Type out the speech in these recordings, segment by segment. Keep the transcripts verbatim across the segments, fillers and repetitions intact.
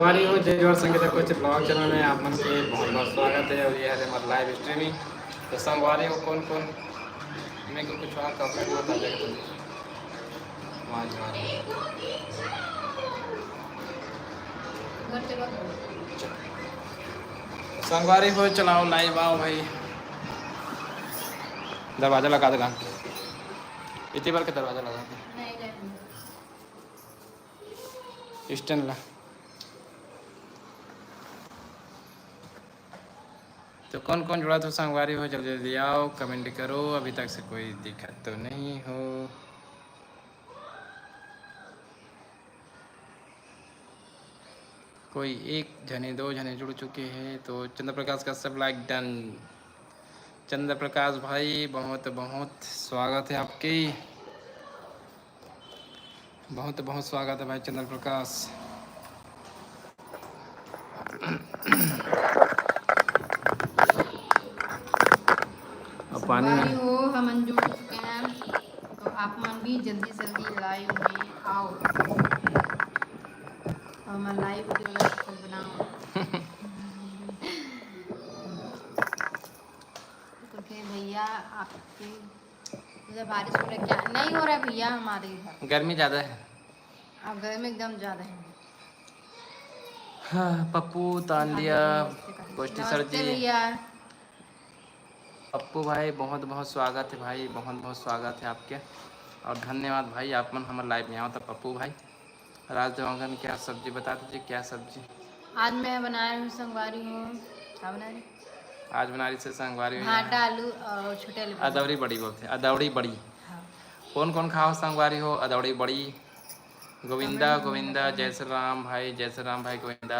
संगवारी हो, जय जोहार संगीता कोच vlog channel में आप मन के बहुत बहुत स्वागत है। और ये है हमारा live streaming। तो संगवारी हो, कौन कौन मेरे को कुछ और topic बता देगा तो वाह, वाह। संगवारी हो, चलाओ live आओ भाई। दरवाजा लगा देगा, इतनी बार के दरवाजा लगा दे। Stand ला। तो कौन कौन जुड़ा तो संगवारी हो, जल्दी जल्दी आओ, comment करो। अभी तक से कोई दिखत तो नहीं हो। कोई एक जने दो जने जुड़ चुके हैं। तो चंद्र प्रकाश कश्यप like done। चंद्र प्रकाश भाई, बहुत बहुत स्वागत है आपके। बहुत बहुत स्वागत है भाई चंद्र प्रकाश। अब पानी संगवारी हो, हमन जुड़ चुके हैं, तो आप मन भी जल्दी जल्दी live में आओ, हमर live के लक्ष्य बनाओ। तो फिर भैया, आपके उधर बारिश हो रहा है क्या? नहीं हो रहा है भैया हमारे इधर। गर्मी ज़्यादा है। अब गर्मी एकदम ज़्यादा है। हाँ, पप्पू तांडिया, नमस्ते कोष्टी सर नमस्ते जी। भैया। पप्पू भाई, बहुत बहुत स्वागत है भाई, बहुत बहुत स्वागत है आपके। और धन्यवाद भाई, आप मन हमर live में आओ तो पप्पू भाई। राज देवांगन, क्या सब्जी बता दीजिए, क्या सब्जी? आज मैं बना रही हूँ संगवारी हो। क्या बना रही? आज बना रही से संगवारी हो भाटा, यहाँ। आलू और छोटे आलू। अदौरी बड़ी बोलते हैं, अदौरी बड़ी। हाँ। कौन कौन खाओ संगवारी हो अदौरी बड़ी? गोविंदा, गोविंदा, गोविंदा, जय श्री राम भाई, जय श्री राम भाई गोविंदा।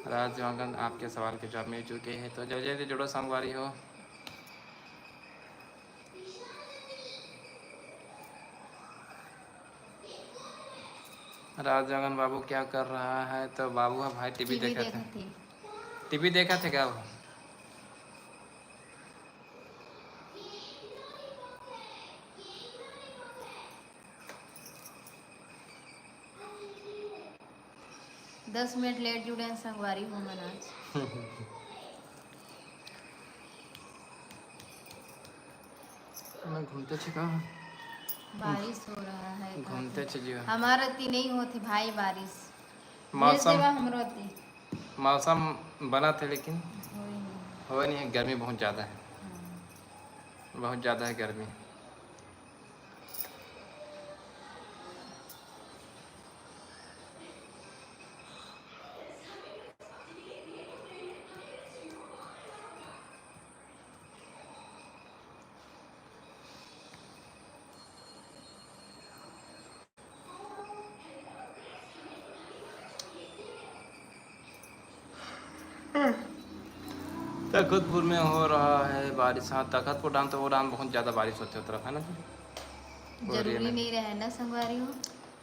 राज देवांगन आपके सवाल के जवाब मिल चुके हैं, तो जल्दी जल्दी जुड़ो संगवारी हो। राज देवांगन बाबू क्या कर रहा है? तो बाबू है भाई, टीवी टीवी देखत है। देखत है। टीवी देखत है क्या वो? दस मिनट late जुड़े हैं संगवारी हो मन आज। मैं घूमते छिका। बारिश हो रहा है घूमते काफी। छिजियो। हमारा ती नहीं होती भाई बारिश। मौसम भेज देवा हमरो ती। मौसम बना थे लेकिन होए नहीं। होए नहीं है, गर्मी बहुत ज़्यादा है। हाँ। बहुत ज़्यादा है गर्मी। तखतपुर में हो रहा है बारिश। हाँ, तखतपुर डांड तो वो डांड बहुत ज़्यादा बारिश होती है उस तरफ, है ना जी? वो area जरूरी में। नहीं रहे ना संगवारी हो।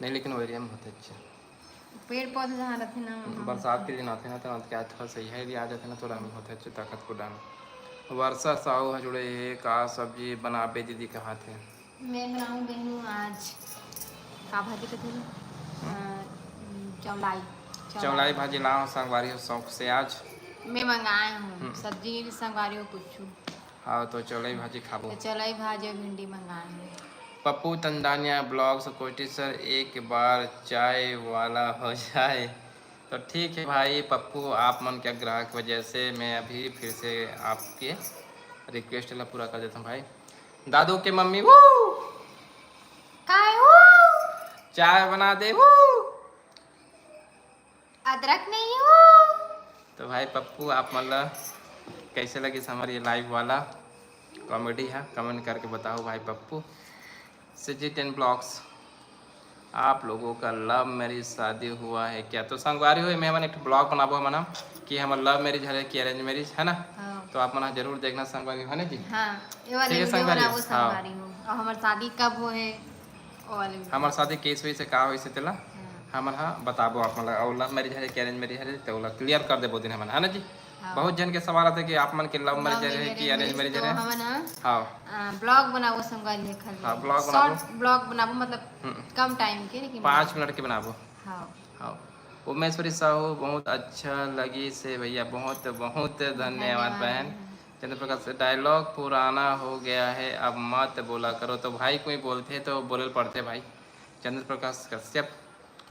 नहीं, लेकिन वो area में बहुत अच्छे। पेड़ पौधे जहाँ रहते ना, वहाँ बरसात के दिन आते ना, तो क्या थोड़ा सही है, यदि आ जाते ना, थोड़ा हम होते अच्छे तखतपुर डांड। वर्षा साहू ह जुड़े हे, का सब्जी बनाबे दीदी कहा थे? मैं बनाऊँ बहनू आज का भाजी कथे ना? हम्म। अ, चौलाई। चौलाई भाजी लाओ संगवारी हो शौक से आज। मैं मंगाए हूँ, हम्म। सब्जी संगवारी हो कुछ। हाँ, तो चौलाई भाजी खाबो। तो चौलाई भाजी और भिंडी मंगाए हूँ। पप्पू तंदानिया vlogs कोटी सर एक बार चाय वाला हो जाए। तो ठीक है भाई पप्पू, आप मन के आग्रह के वजह से मैं अभी फिर से आपके request ला पूरा कर देता हूँ भाई। दादू के मम्मी वो काय हो? चाय बना दे वो। अदरक नहीं हो। तो भाई पप्पू, आप मन ला कैसे लगिस हमर ये live वाला comedy है, comment करके बताओ भाई पप्पू। CG ten vlogs, आप लोगों का love marriage शादी हुआ है क्या? तो संगवारी हो, मैं हमन एक ठो vlog बनाबो हमन ह कि हमर love marriage हरे कि arrange marriage, है ना? हाँ। तो आप मन ह जरूर देखना संगवारी हो, है ना जी? हाँ, ये वाले ठीक है video संगवारी हो। बनाबो हाँ। संगवारी हो। और हमर शादी कब हो है, वो वाले video। हमर शादी के ईस्वी से का होइस हे तेला हाँ। हमन ह बताबो आप मन ला। और love marriage हरे कि arrange marriage हरे, तो ओला clear कर देबो दिन हमन, है ना जी? हाँ। बहुत जन के सवाल आथे कि आप मन के love marriage love हरे कि marriage arrange marriage तो हरे। हमन ह, हाँ। आ, vlog बनाबो संगवारी हो खाली। हाँ, vlog बनाबो। Short vlog बनाबो, मतलब हम्म। कम time के, लेकिन पाँच मिनट के बनाबो। हाँ। हाँ। उमेश्वरी साहू, बहुत अच्छा लगी से भैया, बहुत बहुत धन्यवाद धन्यवाद बहन। भैया। चंद्र प्रकाश, डायलॉग पुराना हो गया है, अब मत बोला करो। तो भाई कोई बोलथे तो बोले ल पड़थे भाई। चंद्र प्रकाश कश्यप,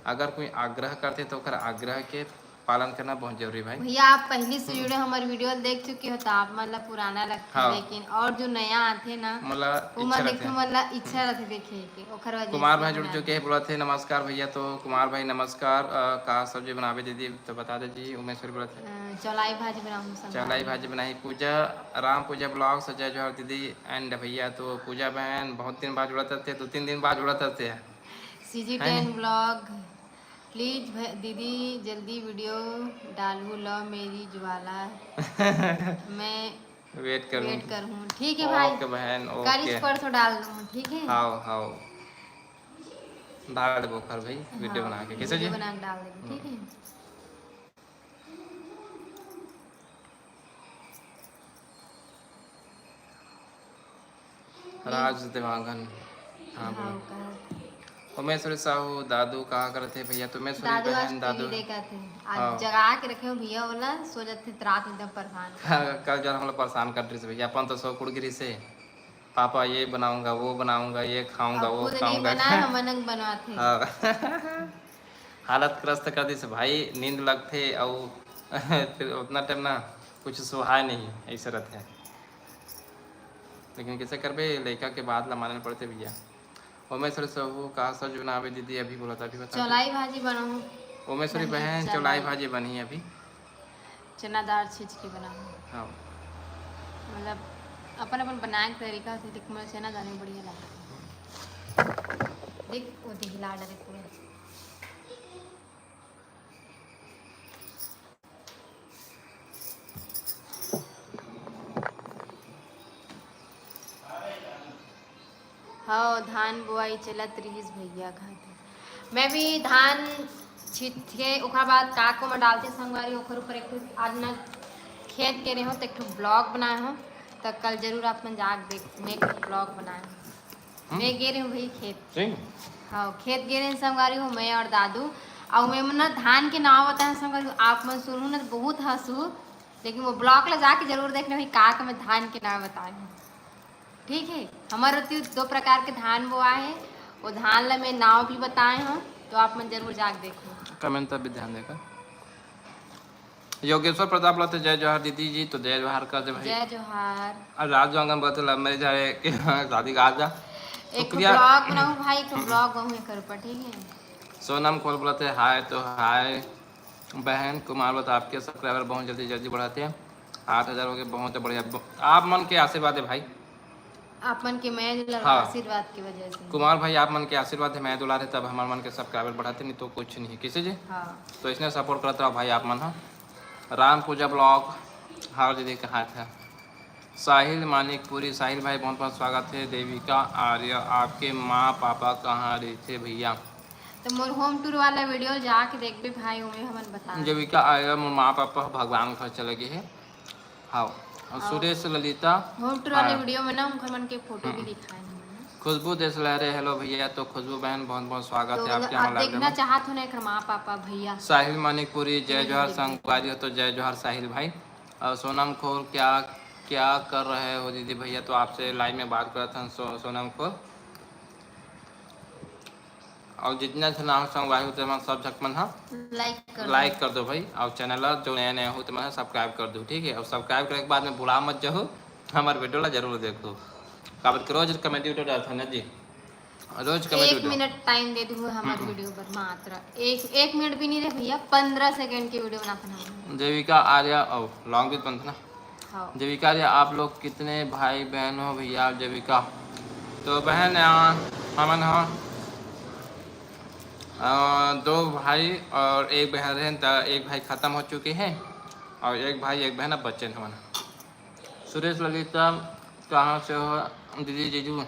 अगर कोई आग्रह करथे तो ओकर आग्रह के पालन करना बहुत जरूरी भाई। भैया, आप पहली से जुड़े हमारे वीडियो देख चुके हो तो आप मतलब पुराना लगथे, हाँ। लेकिन और जो नया आथे ना, मोला वो इच्छा मतलब रथे। मोला इच्छा रथे देखे के, ओकर वजह कुमार से भाई जुड़ हमरा चुके हैं, बोला थे नमस्कार भैया। तो कुमार भाई नमस्कार, अ, का सब्जी बनावे दीदी तो बता दे जी। उमेश्वरी बोला थे अ, चौलाई भाजी बनाऊँ सब चौलाई भाजी। भाजी बनाई। पूजा, राम पूजा ब्लॉग से जय जोहार दीदी and भैया। तो पूजा बहन बहुत दिन बाद जुड़त रहते, दो तीन दिन बाद जुड़त रहते हैं। सीजी है टेन नहीं? ब्लॉग, प्लीज भ-, दीदी जल्दी वीडियो डालू, लव मेरी ज्वाला। मैं वेट करूँ। वेट करूँ, ठीक है भाई। ओके बहन, कल ओके। इस परसों डाल दूँ, ठीक है? हाओ, हाओ। डाल देबो ओकर भाई, वीडियो हाँ, बना के। कैसे वीडियो जी? बना के डाल देबो, ठीक है? राज देवांगन, हाँ, हाँ, बोलो। वो कहा। उमेश्वरी साहू, दादू कहा करत हे भैया? तो उमेश्वरी दादू आज बहन, दादू। टीवी देखत हे। आज हाँ। जगा के रखे हो भैया, बोला, सो जाते तो रात एकदम परेशान। कल जो हम लोग परेशान कर रही से भैया, अपन तो सो कुड़ गिरी से, "पापा, ये बनाऊंगा, वो बनाऊंगा, ये खाऊंगा, अब वो खुद नहीं खाऊंगा।" बनाए, हमन बनवाते। हाँ। हालत ग्रस्त कर दिस भाई, नींद लगथे अउ फिर उतना टाइम ना कुछ सुहाय नहीं, ऐसे रहते हैं। लेकिन कैसे करबे, लइका के बात ला माने पड़थे भैया। उमेश्वरी साहू, का सब्जी बनावे दीदी? अभी बोला था, अभी बता दो। चौलाई भाजी बनाऊँ। उमेश्वरी नहीं, बहन, चौलाई। चौलाई भाजी बनी अभी। चना दाल छींच के बनाऊँ। हाँ। मतलब अपन अपन बनाए के तरीका से, देख, मोला चना दाल में बढ़िया लगता है। देख, वो हिला डाले पूरा। हव, धान बोआई चलत रिहिस भैया, कहत हे। मैं भी धान छींचथे, ओकर बाद का को मैं डालथे संगवारी, ओकर ऊपर एक ठो आज ना खेत गे रहे हो, तो एक ठो ब्लॉग बनाए हो, तो कल जरूर आप मन जाके देख, मैं एक ठो ब्लॉग बनाए हो। हम्म। मैं गे रहे हूँ भाई खेत। सही में? हाँ, खेत गे रहे संगवारी हो, मैं और दादू। और मैं मन ना धान के नाव बताए संगवारी हो, आप मन सुनहू ना तो बहुत हंसू, लेकिन वो ब्लॉग ला जाके जरूर देखना भाई, का का मैं धान के नाव बताए हूँ। ठीक है, हमारे ओती दो प्रकार के धान बोआ है, वो धान ला मैं नाव भी बताए हूँ, तो आप मन जरूर जाके देखो। कमेंट तब भी ध्यान देकर। योगेश्वर प्रताप बोलते, "जय जोहार दीदी जी।" तो जय जोहार कर दे भाई। जय जोहार। और राजू आंगन बोलते, "लव मैरिज है कि शादी का?" आ जा। एक शुक्रिया। ब्लॉग बनाऊँ भाई, एक ब्लॉग बनाऊँ एकर ऊपर, ठीक है? सोनम खोल बोलते, "हाय।" तो हाय बहन। कुमार बोलते, "आपके सब्सक्राइबर बहुत जल्दी जल्दी बढ़ाते हैं, आठ हजार हो गए, बहुत बढ़िया।" ब-, आप मन के आशीर्वाद है भाई। आप मन के मया दुलार हाँ। आशीर्वाद की वजह से। कुमार भाई, आप मन के आशीर्वाद है, मया दुलार है, तब हमार मन के सब्सक्राइबर बढ़ाते, नहीं तो कुछ नहीं। कैसे जी? हाँ। तो इसने सपोर्ट करता रहो भाई आप मन, हाँ। राम पूजा ब्लॉग, हाँ दीदी, कहाँ था? साहिल मानिकपुरी, साहिल भाई, बहुत बहुत स्वागत है। देविका आर्य, आपके माँ पापा कहाँ रहते भैया? तो मोर होम टूर वाला वीडियो जाके देखबे भाई, ओमे हमन बता। देविका आर्य, मोर माँ पापा भगवान घर चले गए हैं। हाँ, और हाँ। सुरेश ललिता, होम टूर वाले हाँ। वीडियो में ना उनकर मन के फोटो भी हम्म। दिखाए हैं। खुशबू देश लहरे, हेलो भैया। तो खुशबू बहन, बहुत बहुत स्वागत तो है आपके आप हमारे live देखना में। चाहत हो ना एकर माँ पापा भैया। साहिल मानिकपुरी, जय हम्म, जोहार बिल्कुल। संगवारी हो, तो जय जोहार साहिल भाई। और सोनम खोल, क्या क्या कर रहे हो दीदी भैया? तो आपसे लाइव में बात करत हन सो-, सोनम खोल। और जितना झन नाम संगवारी हो, तेमन सब झक मन ह लाइक कर दो। लाइक कर दो भाई, और चैनल ला जो नया नया हो, तेमन ह सब्सक्राइब कर दो, ठीक है? और सब्सक्राइब करे के बाद में भुला मत जाहू, हमार वीडियो ला जरूर देखो, काबर के रोज कॉमेडी वीडियो डालथन ना जी, रोज कॉमेडी एक वीडियो। मिनट टाइम दे दू हमार हम्म। वीडियो पर मात्र एक, एक मिनट भी नहीं रे भैया, पंद्रह सेकंड की वीडियो बनाथन हम। देविका आर्या, और लॉन्ग भी बनत ना। हाँ। देविका जी, आप लोग कितने भाई बहन हो भैया? देविका, तो बहन, अ, हमन ह, अ, दो भाई और एक बहन रहेन, त एक भाई खत्म हो चुके हैं और एक भाई एक बहन अब बच्चे हैं हमन। सुरेश ललिता, कहाँ से हो दीदी जीजू?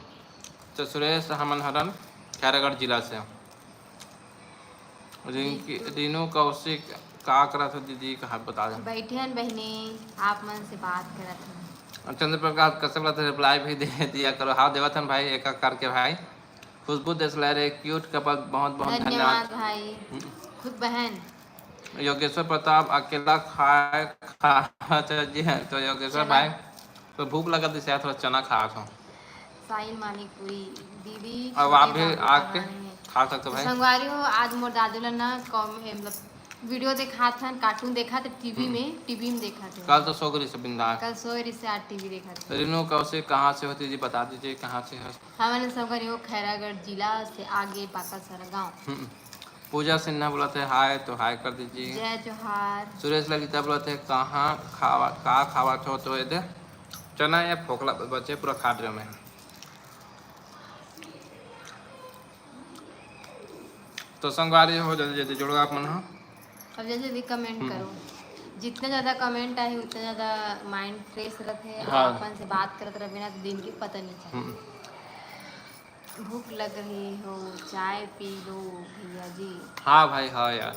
तो सुरेश, हमन हरन खैरागढ़ जिला से। रिंकी, रिंकी। रीनू कौशिक, का करत हो दीदी, कहाँ बता दे? बैठे हन बहिनी, आप मन से बात करत हन। चंद्र प्रकाश कश्यप ला तो रिप्लाई भी दे दिया करो। हाँ, देवत हन भाई, एक एक करके भाई। खुशबू देश लहरे, क्यूट कपल, बहुत बहुत धन्यवाद धन्यवाद। भाई। हम्म। खुद बहन। योगेश्वर प्रताप अकेला खाए खा जी है तो योगेश्वर चना। भाई तो भूख लगत है शायद थोड़ा चना खा था। साहिल मानिकपुरी दीदी अब आप छोटे भी बाबू आके कहाँ हैं? खा सकते हो तो भाई। संगवारी हो, आज मोर दादू ला ना कॉम मतलब वीडियो देखात हन, कार्टून देखात टीवी हम्म। में, टीवी में देखात हन। कल तो सो गई से बिंदास। कल सोए रही से आज टीवी देखात हन। रिनू कौशिक कहाँ से होती जी बता दीजिए कहाँ से है। हमन संगवारी हो खैरागढ़ जिला से आगे बाकासरा गाँव। हम्म। पूजा सिन्हा बोलत है हाय तो हाय कर दीजिए। जय जोहार। सुरेश ललिता बोलत है कहाँ खावा का खावा छो तो ये दे चना या फोकला बचे पूरा खा रहे मैं। तो संगवारी हो जल्दी जल्दी जुड़ो आप मन हो। अब जल्दी जल्दी कमेंट हम्म। करो, जितना ज़्यादा कमेंट आए उतना ज़्यादा माइंड फ्रेश रहते हैं। हाँ। अपन से बात करत रहे ना तो दिन की पता नहीं चलता। हम्म। भूख लग रही हो, चाय पी लो भैया जी। हाँ भाई, हाँ यार।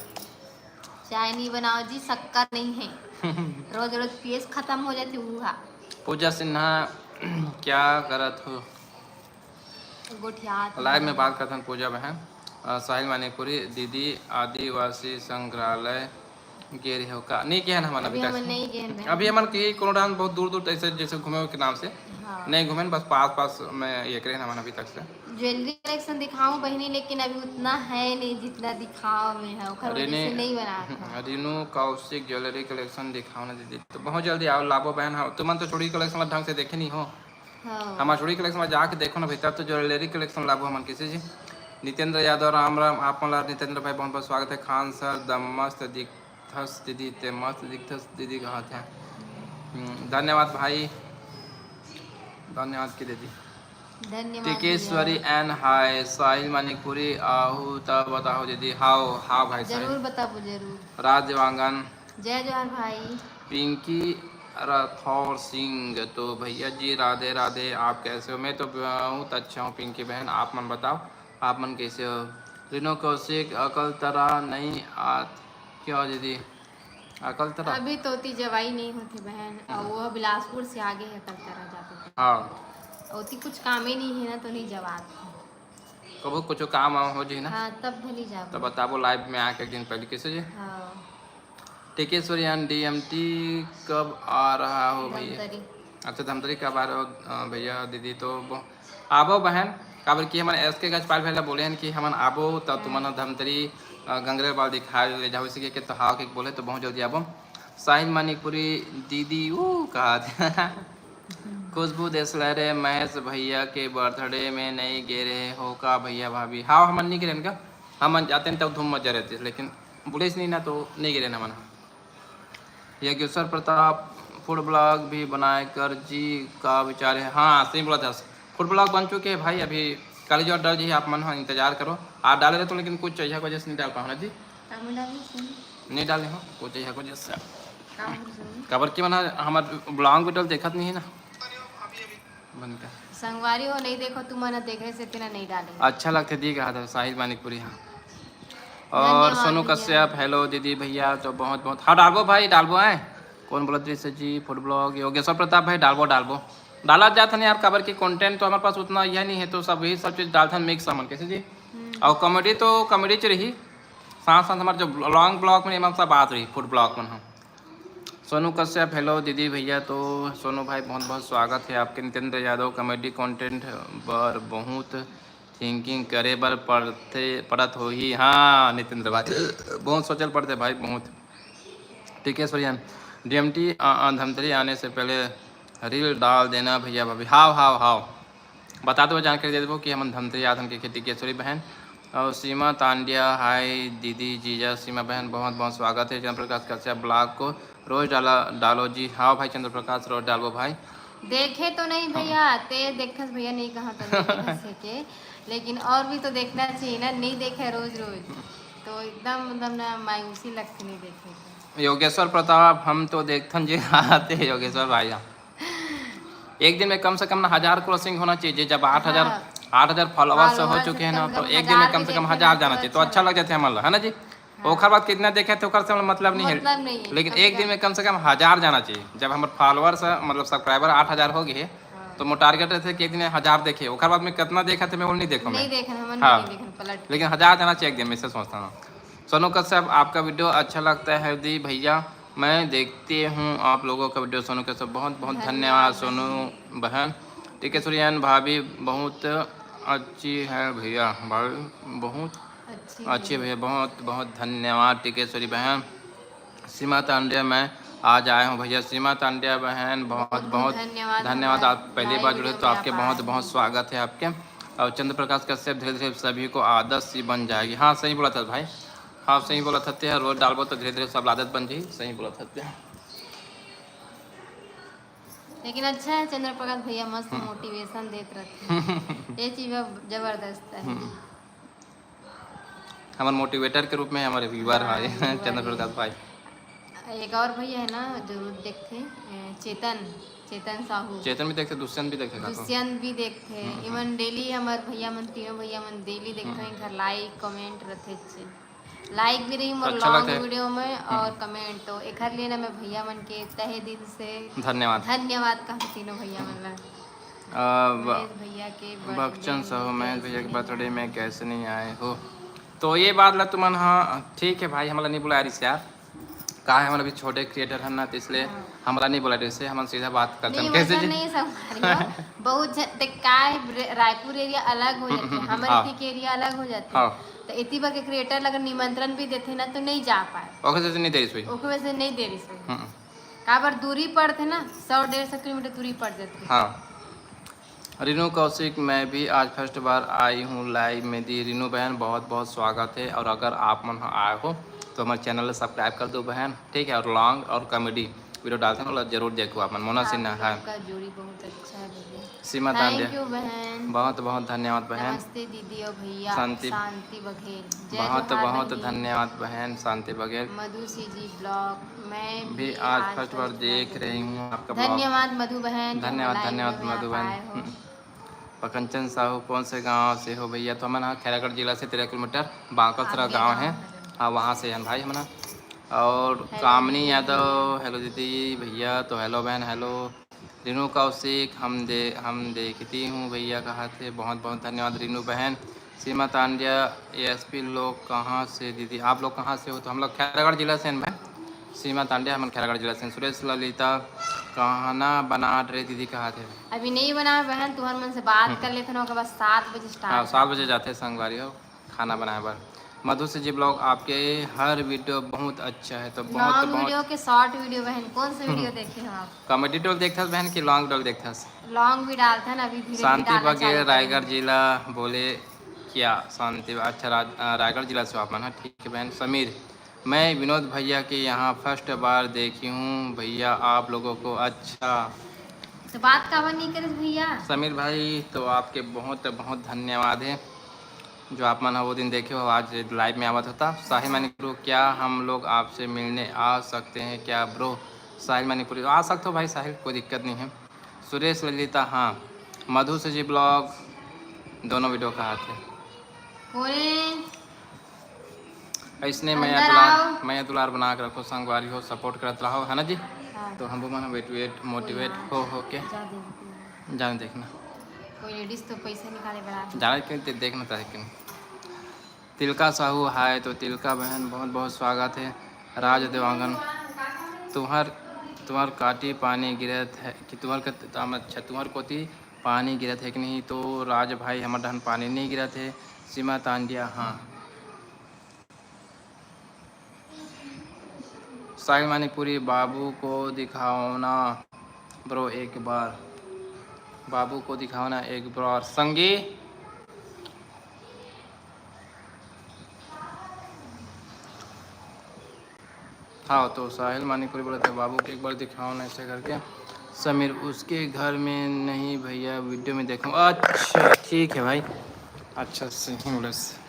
चाय नहीं बनाओ जी, शक्कर नहीं है। रोज रोज पिए से खत्म हो जाती हुआ। पूजा सिन्हा, क्या करत हो? गोठियात लाइव में बात करथन पूजा बहन। अ, साहिल मानिकपुरी, दीदी आदिवासी संग्रहालय गे रहे हो का? नहीं गए हन हमन अभी अभी तक। हमन नहीं गए हन बहन। अभी हमन के कोनो डाहन बहुत दूर दूर तक ऐसे जैसे घूमे के नाम से हाँ। नहीं घूमे, बस पास पास में ये करे हन हमन अभी तक से। ज्वेलरी कलेक्शन दिखाऊं बहनी, लेकिन अभी उतना है नहीं जितना दिखाओ में है, ओकर अरे वजह से नहीं। नहीं बना था। रिनू कौशिक ज्वेलरी कलेक्शन दिखाओ ना दीदी। तो बहुत जल्दी आओ लाबो बहन। हाँ, तुमन तो चूड़ी कलेक्शन ढंग से देखे नहीं हो। हाँ। हमार चूड़ी कलेक्शन में जाके देखो ना भीतर, तो ज्वेलरी कलेक्शन लाबो हमन किसे जी। नितेंद्र यादव, राम राम। आप मन ला नितेंद्र भाई बहुत बहुत स्वागत है। खान सर, दम मस्त दिखथस दीदी, ते मस्त दिखथस दीदी कहत है। हम्म, धन्यवाद भाई, धन्यवाद की दीदी। धन्यवाद टिकेश्वरी भैया। एन हाय, साहिल मानिकपुरी आहू त बताओ दीदी। हाव हाव भाई साहिल। जरूर बताबो, जरूर। राज देवांगन। जय जोहार भाई। पिंकी राठौर सिंह, तो भैया जी राधे राधे, आप कैसे हो? मैं तो बहुत अच्छा हूँ पिंकी बहन, आप मन बताओ, आप मन कैसे हो? रिनो कौशिक, अकलतरा नहीं आत क्यों दीदी? अकलतरा? अभी तो ओती जवाई नहीं होती बहन, और हम्म। वो बिलासपुर से आगे है अकलतरा जाते। हाँ। ओती कुछ काम ही नहीं है ना, तो नहीं जवात। कभू कुछ काम वाम हो जी ना? हाँ, तब भली जाबो। तब बताबो लाइव में आके एक दिन पहले कैसे जी? हाँ। टिकेश्वरी एंड डीएमटी कब आ रहा हो भैया? धमतरी। अच्छा, धमतरी कब आ रहे हो, अ, भैया, दीदी? तो ब-, आबो बहन, काबर कि हमन एसके गजपाल भैया बोले हन कि हमन आबो, त हाँ। तुमन धमतरी, अ, गंगरेल बाल दिखा ले जाओ, इसी के, के तो हाव के बोले, तो बहुत जल्दी आबो। साहिल मानिकपुरी दीदी, ऊ, कहा था। खुशबू देसला रे, महेश भैया के बर्थडे में नहीं गे रहे हो का भैया भाभी? हाँ, हमन नहीं गे रहेन का, हमन जाते हैं तब धूम मजा रहती है, लेकिन पुलिस नहीं ना तो नहीं गे रहेन हमन। योगेश्वर प्रताप फूड ब्लॉग भी बनाए कर जी का विचार है? हाँ, सही बोला था, फूड ब्लॉग बन चुके हैं भाई, अभी कॉलेज और डर जी आप मन हो, इंतजार करो। आप डाले रहते हो, लेकिन कुछ चाहिए वजह से नहीं डाल पाओ ना जी। काबर डाले सुन? नहीं डाले हो, कुछ चाहिए वजह से। काबर सुन? काबर कि मना हमार ब्लॉग वीडियो देखत नहीं है ना। बन का। संगवारी हो, नहीं देखो, तुम मन देखे से तेना नहीं डाले। अच्छा लगते दी कहा था साहिल मानिकपुरी, हाँ। और धन्यवाद सोनू भैया। कश्यप, हेलो दीदी भैया, तो बहुत बहुत, हाँ, डालबो भाई, डालबो है। कौन बोला दृश्य जी, फूड ब्लॉग, योगेश्वर प्रताप भाई, डालबो, डालबो। डाला जात है यार, काबर की कंटेंट तो हमारे पास उतना यह नहीं है, तो सब यही सब चीज़ डालथन मिक्स हमन, कैसे जी? हम्म। और कॉमेडी तो कॉमेडी च रही, साथ साथ हमारे जो लॉन्ग ब्लॉग में एमा सब बात रही, फूड ब्लॉग में हम। सोनू कश्यप, हेलो दीदी भैया। तो सोनू भाई, बहुत बहुत स्वागत है आपके। नितेंद्र यादव, कॉमेडी कंटेंट बर बहुत थिंकिंग करे बर पड़ते, पड़त होही। हाँ नितेंद्र भाई, बहुत सोचल पड़ते भाई, बहुत। टिकेश्वरी एन, डीएमटी, अ, अ, धमतरी आने से पहले रील डाल देना भैया भाभी। हाव, हाव, हाव। बता दो, जानकारी दे देबो कि हमन धमतरी आथन के खेती केसरी बहन। और सीमा तांडिया, हाय दीदी, जीजा, सीमा बहन, बहुत बहुत स्वागत है चंद्र प्रकाश कश्यप ब्लॉग को। रोज डाला, डालो जी। हाँ भाई चंद्र प्रकाश, रोज डालबो भाई। देखे तो नहीं भैया, ते देखस भैया नहीं कहा तो नहीं देखस है के, लेकिन और भी तो देखना चाहिए ना, नहीं देखे रोज रोज तो एकदम मतलब ना मायूसी लगती नहीं देखे तो। योगेश्वर प्रताप, हम तो देखथन जी। आते योगेश्वर भाई, हम एक दिन में कम से कम ना हजार क्रॉसिंग होना चाहिए। जब आठ हजार, हाँ। आठ हजार फॉलोअर्स हो फॉलोअर्स चुके हैं ना, कम से तो कम एक दिन में हजार कम से भी कम देखना हजार जाना चाहिए, तो तो अच्छा अच्छा लग जाते हैं हमन ला, है ना जी? हाँ। ओखर बाद कितना देखे थे ओखर से मतलब, मतलब नहीं है। मतलब नहीं है, लेकिन कम एक से दिन कम में कम से कम हजार जाना चाहिए। जब हमर फॉलोअर्स, मतलब सब्सक्राइबर आठ हजार हो गए, हाँ। तो मोर टारगेट रहते कि एक दिन हजार देखे, ओखर बाद में कितना देखा थे मैं वो नहीं देखो नहीं मैं। देखन, हमन हाँ। नहीं देखन, पलट। लेकिन हजार जाना चाहिए एक दिन में, ऐसे सोचता हूँ। सोनू कश्यप, आपका वीडियो अच्छा लगता है दी भैया, मैं देखती हूँ आप लोगों का वीडियो। सोनू कश्यप, बहुत बहुत धन्यवाद धन्यवाद सोनू बहन। टीके सूर्यन भाभी, बहुत अच्छी है भैया, भाभी बहुत अच्छी अच्छी है। भैया, बहुत बहुत धन्यवाद टीकेश्वरी बहन। सीमा तांड्या, मैं आज आया हूँ भैया। सीमा तांड्या बहन, बहुत बहुत बहुत बहुत धन्यवाद धन्यवाद। हमारा आप पहली बार live जुड़े video तो में आपके आप बहुत आए बहुत हैं। स्वागत है आपके। और चंद्र प्रकाश कश्यप, धीरे धीरे सभी को आदत सी बन जाएगी। हाँ, सही बोला था भाई, हाँ, सही बोला था ते, रोज डालबो तो धीरे धीरे सब आदत बन जाई। सही बोला था ते। लेकिन अच्छा है चंद्र प्रकाश भैया, मस्त हम्म। मोटिवेशन देत रहते। ये चीज में जबरदस्त है। हम्म। हमारे मोटिवेटर के रूप में हमारे व्यूअर हाँ, है viewer चंद्र है। प्रकाश भाई। एक और भैया है ना, जरूर देखते हैं, ए, चेतन, चेतन साहू। चेतन भी देखते, दुष्यंत भी देखते का तो? दुष्यंत भी देखते हैं। हम्म, हम्म। Even डेली हमारे भैया मन, तीनों भैया मन डेली देखते हैं, हम्म। इनका लाइक कमेंट रहते हैं। लाइक भी रही मोर अच्छा लॉन्ग लगता है। वीडियो में हम्म। और कमेंट, तो एकर लिए ना मैं भैया मन के तहे दिल से धन्यवाद। धन्यवाद कहूँ तीनों भैया मन ला। अ, ब-, महेश भैया के बख्चन birthday साहू, में महेश कैसे भैया के नहीं बर्थडे आए? में कैसे नहीं आए हो? तो ये बात ला तुमन, हाँ, ठीक है भाई, हमला नहीं बुलाए रिस यार, का है, हमन अभी छोटे क्रिएटर हन ना, तो इसलिए हाँ। हमला नहीं बुलाए रिस, हमन सीधा बात करते नहीं, हैं। कैसे वैसा जी? नहीं संगवारी हो। बहुत झ-, देख, का है, रे-, रायपुर एरिया अलग हो जाते हैं, हम्म, हमारे हाँ। ठीक एरिया अलग हो जाते हैं। हाँ। तो इतनी बार के क्रिएटर ला अगर निमंत्रण भी देते ना, तो नहीं जा पाए। ओकर से नहीं दे रिस भाई। ओकर वजह से नहीं दे रिस भाई। हम्म। काबर दूरी पड़ते ना, सौ डेढ़ सौ किलोमीटर दूरी पड़ जाती है। हाँ। रीनू कौशिक, मैं भी आज फर्स्ट बार आई हूँ लाइव में दी। रीनू बहन, बहुत बहुत स्वागत है, और अगर आप मन ह आए हो तो हमारे चैनल ला सब्सक्राइब कर दो बहन, ठीक है, और लॉन्ग और कॉमेडी वीडियो डालते हैं, ओला जरूर देखो आप मन। मोना आप सिन्हा लोग है। का जोड़ी बहुत अच्छा है भैया। सीमा तांड्या। Thank you बहन। बहुत बहुत धन्यवाद बहन। नमस्ते दीदी और भैया। शांति। शांति बघेल। जय बहुत जोहार बहुत बहन जी। धन्यवाद बहन शांति बघेल। मधु सी जी ब्लॉग, मैं भी भी आज आज फर्स्ट बार फर्स्ट बार देख देख रही हूँ आपका ब्लॉग। धन्यवाद मधु बहन, जो धन्यवाद, लाइव धन्यवाद वीडियो में मधु आप बहन। आए हो। हम्म। पकंचन साहू, कौन से गांव से हो भैया? तो हमन ह खैरागढ़ जिला से तेरह किलोमीटर बांकसरा आपके गांव गांव है। है। हाँ, वहाँ से हैं भाई हमन ह। और हेलो कामिनी दीदी। यादव, हेलो दीदी, भैया तो हेलो बहन, हेलो। रीनू कौशिक, हम दे-, हम देखती हूँ भैया कहा थे। बहुत बहुत धन्यवाद रीनू बहन। सीमा तांड्या, एएसपी लोग कहाँ से दीदी? आप लोग कहाँ से हो? तो हम लोग खैरागढ़ जिला से हैं बहन। सीमा तांड्या, हमन खैरागढ़ जिला से हैं। सुरेश ललिता, खाना बना रहे दीदी कहा थे। अभी नहीं बना बहन, तुहर मन से बात हम्म। कर लेते ना, ओकर बाद सात बजे start हाँ, सात करते बजे हैं। जाते हैं संगवारी हो खाना बनाए बर। मधु से जी ब्लॉग, आपके हर वीडियो बहुत अच्छा है। तो बहुत लॉन्ग बहुत वीडियो के शॉर्ट वीडियो बहन, कौन से वीडियो हम्म। देखे हो आप? कॉमेडी डोल देखथस बहन कि लॉन्ग डोल देखथस? लॉन्ग भी डालथन, अभी धीरे धीरे शांति डालना बघेल, चालू करेंगे। रायगढ़ जिला बोले क्या? शांति, अच्छा, राज-, अ, रायगढ़ जिला से हो आप मन, हाँ, ठीक है बहन। समीर, मैं विनोद भैया के यहाँ फर्स्ट बार देखी हूँ भैया आप लोगों को। अच्छा। तो बात काबर नहीं करे भैया? समीर भाई, तो आपके बहुत बहुत धन्यवाद है, जो आप मन वो दिन देखे हो, आज लाइव में आवत होता। साहिल मणिपुरी, क्या हम लोग आपसे मिलने आ सकते हैं क्या ब्रो? साहिल मणिपुरी, आ सकते हो भाई साहिल, कोई दिक्कत नहीं है। सुरेश ललिता, हाँ, मधु से जी ब्लॉग, दोनों वीडियो कहा थे। कोने? ऐसने मया अंदर दुलार, आओ। मया दुलार बना के रखो संगवारी हो, सपोर्ट करत रहो, है ना जी? हाँ। तो हम मन वेट वेट मोटिवेट कोई ना। हो हो के जा देखते हैं। जान देखना। कोई लेडीज तो पैसा निकाले बड़ा है। जाने के ते देखना चाहे कि नहीं। तिलका साहू, हाय। तो तिलका बहन, बहुत बहुत स्वागत है। राज देवांगन, तुम्हार, तुम्हार काटी पानी गिरत है कि तुम्हार कत-, ताम-, अच्छा, तुम्हार कोती पानी गिरत है कि नहीं? तो राज भाई, हमर डहन पानी नहीं गिरत है। सीमा तांडिया, हाँ। साहिल मणिपुरी, बाबू को दिखाओ ना ब्रो एक बार, बाबू को दिखाओ ना एक बार। संगी, हाँ, तो साहिल मणिपुरी बोले थे, "बाबू को एक बार दिखाओ ना," ऐसे करके। समीर, "उसके घर में नहीं भैया, वीडियो में देखूँ।" अच्छा, ठीक है भाई, अच्छा से ही बोले से।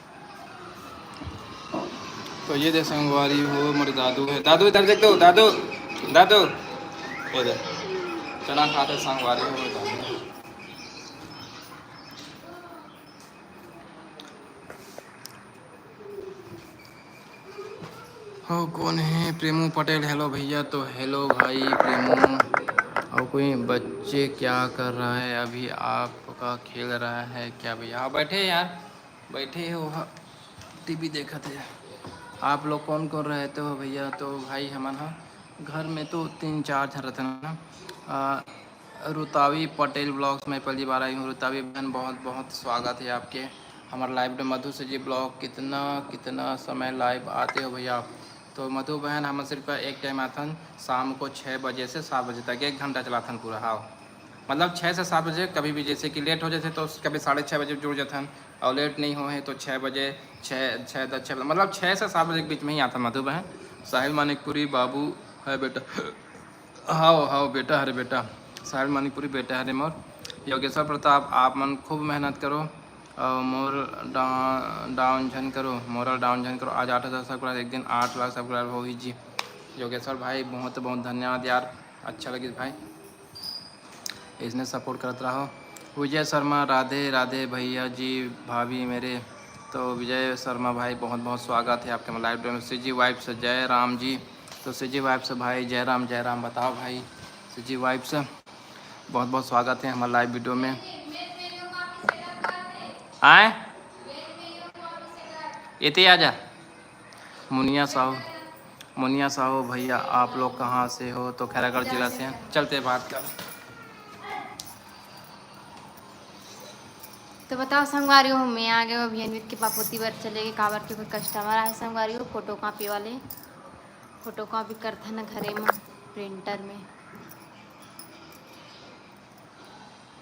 तो ये दे संगवारी हो, मोर दादू है। दादू, इधर देख दो, दादू, दादू, ये दे। चना खाते संगवारी हो, मोर दादू। हो, कौन है? प्रेमू पटेल, हेलो भैया। तो हेलो भाई प्रेमू। और कोई बच्चे क्या कर रहा है अभी? आपका खेल रहा है क्या भैया? हाँ, बैठे हैं यार, बैठे हो, हाँ, टीवी देखत है। आप लोग कौन कौन रहते हो भैया? तो भाई, हमन ह घर में तो तीन चार झन रहते हैं ना। आ, रुतावी पटेल ब्लॉग्स में पहली बार आई हूँ। रुतावी बहन, बहुत बहुत स्वागत है आपके हमारे लाइव में। मधु से जी ब्लॉग, कितना कितना समय लाइव आते हो भैया आप? तो मधु बहन, हम सिर्फ एक टाइम आथन, शाम को छः बजे से सात बजे तक, एक घंटा चलाथन पूरा। हाँ, मतलब छः से सात बजे, कभी भी जैसे कि लेट हो जाते तो कभी साढ़े छः बजे जुड़ जाथन, और लेट नहीं हो है तो छः बजे, छः, छः दस, छः, मतलब छः से सात बजे के बीच में ही आता मधु बहन। साहिल मानिकपुरी बाबू है बेटा। हाओ, हाओ बेटा, हरे बेटा। साहिल मानिकपुरी बेटा हरे मोर। योगेश्वर प्रताप, आप मन खूब मेहनत करो और मोर डा-, डाउन झन करो, मोरल डाउन झन करो। आज आठ हज़ार सब्सक्राइबर, एक दिन आठ लाख सब्सक्राइबर होही जी। योगेश्वर भाई, बहुत बहुत धन्यवाद यार, अच्छा लगिस भाई, इसने सपोर्ट करत रहो। विजय शर्मा, राधे राधे भैया जी, भाभी मेरे। तो विजय शर्मा भाई, बहुत बहुत स्वागत है आपके लाइव में। सीजी वाइफ से जय राम जी। तो सीजी वाइफ से भाई, जय राम, जय राम बताओ भाई। सीजी वाइफ से बहुत बहुत स्वागत है हमारे लाइव वीडियो में। आए, एते आ जा। मुनिया साहू, मुनिया साहू भैया, आप लोग कहाँ से हो? तो खैरागढ़ जिला से हैं। चलते बात कर। तो बताओ संगवारी हो, मैं आ गए अभी अनवित के पापोती बर चले गए, काबर के कोई कस्टमर आए संगवारी हो, फोटो कॉपी वाले, फोटो कॉपी करथन घरे में, प्रिंटर में।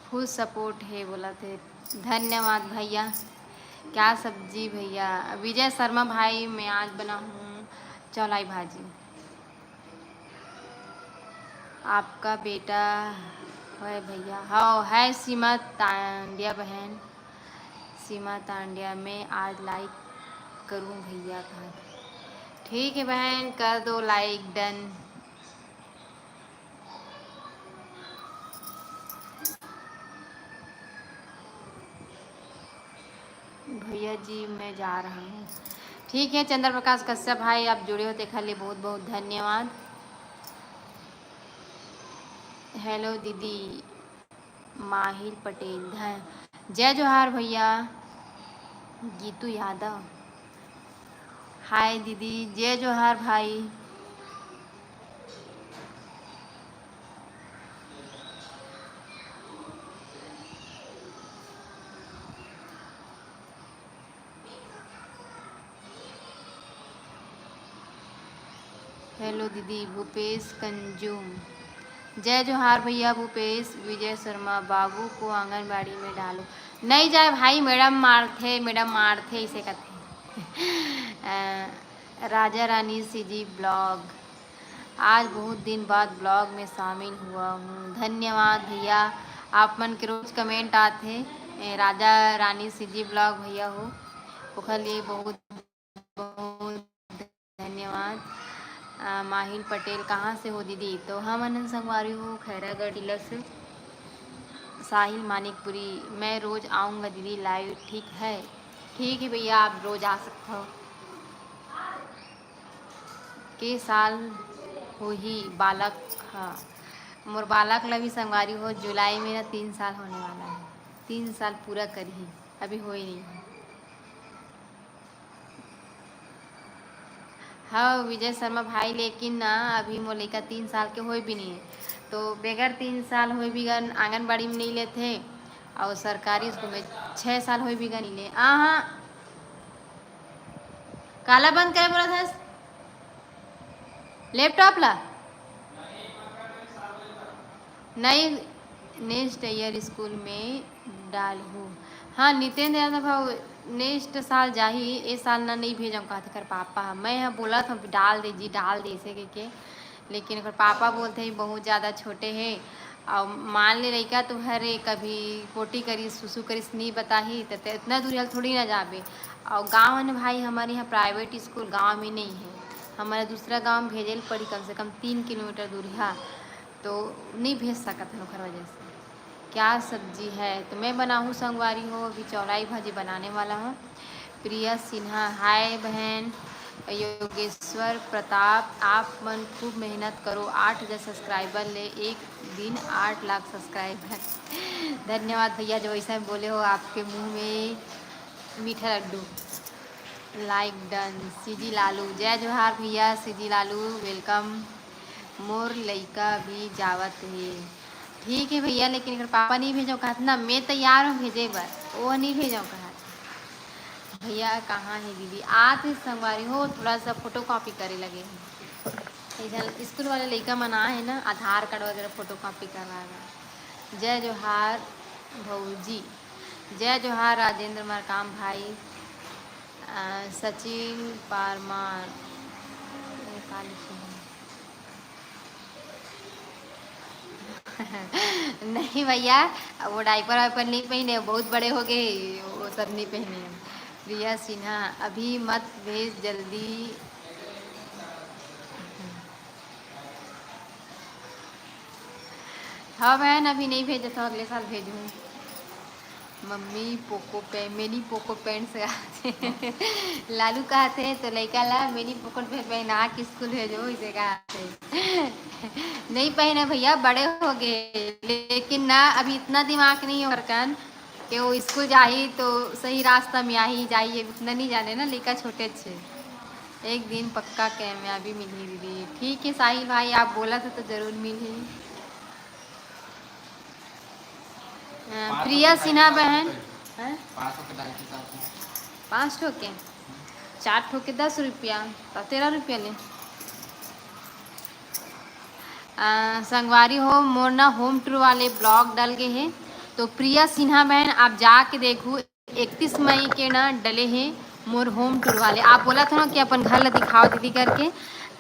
फुल सपोर्ट हे बोलत हे। धन्यवाद भैया। क्या सब्जी भैया? विजय शर्मा भाई, मैं आज बना हूँ चौलाई भाजी। आपका बेटा है भैया? हाँ, है सीमा तांडिया बहन, सीमा तांडिया। मैं आज लाइक करूँ भैया का। ठीक है बहन, कर दो लाइक, डन। भैया जी, मैं जा रहा हूँ। ठीक है चंद्र प्रकाश कश्यप भाई, आप जुड़े हो, तेखर लिए बहुत बहुत धन्यवाद। हेलो दीदी माहिल पटेल, ध-, जय जोहार भैया। गीतू यादव, हाय दीदी, जय जोहार भाई। हेलो दीदी, भूपेश कंजूम। जय जोहार भैया भूपेश। विजय शर्मा, बाबू को आंगनबाड़ी में डालो। नहीं जाए भाई, मैडम मारथे, मैडम मारथे, इसे कहते हैं। अ, राजा रानी सीजी ब्लॉग, आज बहुत दिन बाद ब्लॉग में शामिल हुआ हूँ। धन्यवाद भैया, आप मन के रोज कमेंट आथे। ए, राजा रानी सीजी ब्लॉग भैया हो, ओखर लिए बहुत बहुत धन्यवाद। अ, माहिल पटेल, कहाँ से हो दीदी? तो हम अनंत संगवारी हो, खैरागढ़ जिला से। साहिल मानिकपुरी, मैं रोज आऊँगा दीदी लाइव, ठीक है? ठीक है भैया, आप रोज आ सकते हो। के साल होही बालक? हाँ, मोर बालक ला भी संगवारी हो, जुलाई में ना तीन साल होने वाला है, तीन साल पूरा करही, अभी होए नहीं है। हाँ विजय शर्मा भाई, लेकिन ना अभी मोर लइका तीन साल के होए भी नहीं है, तो बगैर तीन साल होए बिगर आंगनबाड़ी में नहीं लेथे, और सरकारी स्कूल में छः साल होए बिगर नहीं ले। आहा, काला बंद करे बोलत हस? लैपटॉप ला? नहीं, नेक्स्ट ईयर स्कूल में डालहू। हाँ, नितेंद्र यादव भाव नेक्स्ट साल जाही, ए साल ना नहीं भेजम कहत एकर पापा ह। मैं ह बोलत हूँ डाल दे जी, डाल दे इसे के, के। लेकिन एकर पापा बोलते हैं बहुत ज़्यादा छोटे है, और मान ले लइका तो हर एक कभी पोटी करिस, सुसु करिस, नहीं बताही, त ते इतना दूर हल थोड़ी ना जाबे। और गाँव है ना भाई, हमारे यहाँ प्राइवेट स्कूल गाँव में नहीं है, हमारा दूसरा गाँव में भेजे ल पड़ी, कम से कम तीन किलोमीटर दूरिहा, तो नहीं भेज सकत है ओखर वजह से। क्या सब्जी है? तो मैं बनाहूँ संगवारी हो, अभी चौलाई भाजी बनाने वाला हूँ। प्रिया सिन्हा, हाय बहन। योगेश्वर प्रताप, आप मन खूब मेहनत करो, आठ हज़ार सब्सक्राइबर ले एक दिन आठ लाख सब्सक्राइबर। धन्यवाद भैया, जो ऐसा बोले हो, आपके मुंह में मीठा लड्डू। Like done। सीजी लालू, जय जोहार भैया। CG Lalu, welcome। मोर लइका भी जावत हे। ठीक है भैया, लेकिन एकर पापा नहीं भेजो कहत ना, मैं तैयार हूँ भेजे बर, वो नहीं भेजो कहत। भैया कहाँ है दीदी? आत है संगवारी हो, थोड़ा सा फोटो कॉपी करे लगे हैं। ये झन स्कूल वाले लइका मन आ है ना, आधार कार्ड वगैरह फोटो कॉपी करवाए बर। जय जोहार भौजी, जय जोहार राजेंद्र मरकाम भाई, अ, सचिन परमार, ये का लिखे हे? नहीं भैया, वो डायपर वायपर नहीं पहने, बहुत बड़े हो गए, वो सब नहीं पहने। प्रिया सिन्हा, अभी मत भेज, जल्दी। हाँ बहन, अभी नहीं भेजत हूँ, अगले साल भेजूँ। मम्मी पोको पे, मिनी पोको पैंट से आते। लालू कहते हैं तो लइका ला मिनी पोको पे पहना के स्कूल भेजो, इसे कहते। नहीं पहने भैया, बड़े हो गए, लेकिन ना अभी इतना दिमाग नहीं हो रखन कि वो स्कूल जाही तो सही रास्ता में आही जाही, अभी इतना नहीं जाने ना, लइका छोटे अच्छे। एक दिन पक्का कामयाबी मिलही दीदी। ठीक है साहिल भाई, आप बोला था तो जरूर मिलही। अ, पाँच प्रिया सौ के सिन्हा ढाई सौ बहन, रुपये। हैं? पाँच सौ के ढाई सौ रुपये। पाँच ठो के? चार ठो के दस रुपया, तो तेरह रुपया ले। अ, संगवारी हो, मोर ना होम टूर वाले ब्लॉग डल गए हैं, तो प्रिया सिन्हा बहन आप जाके देखू, इकतीस मई के ना डले हैं मोर होम टूर वाले। आप बोला था ना कि अपन घर ला दिखाओ दीदी करके,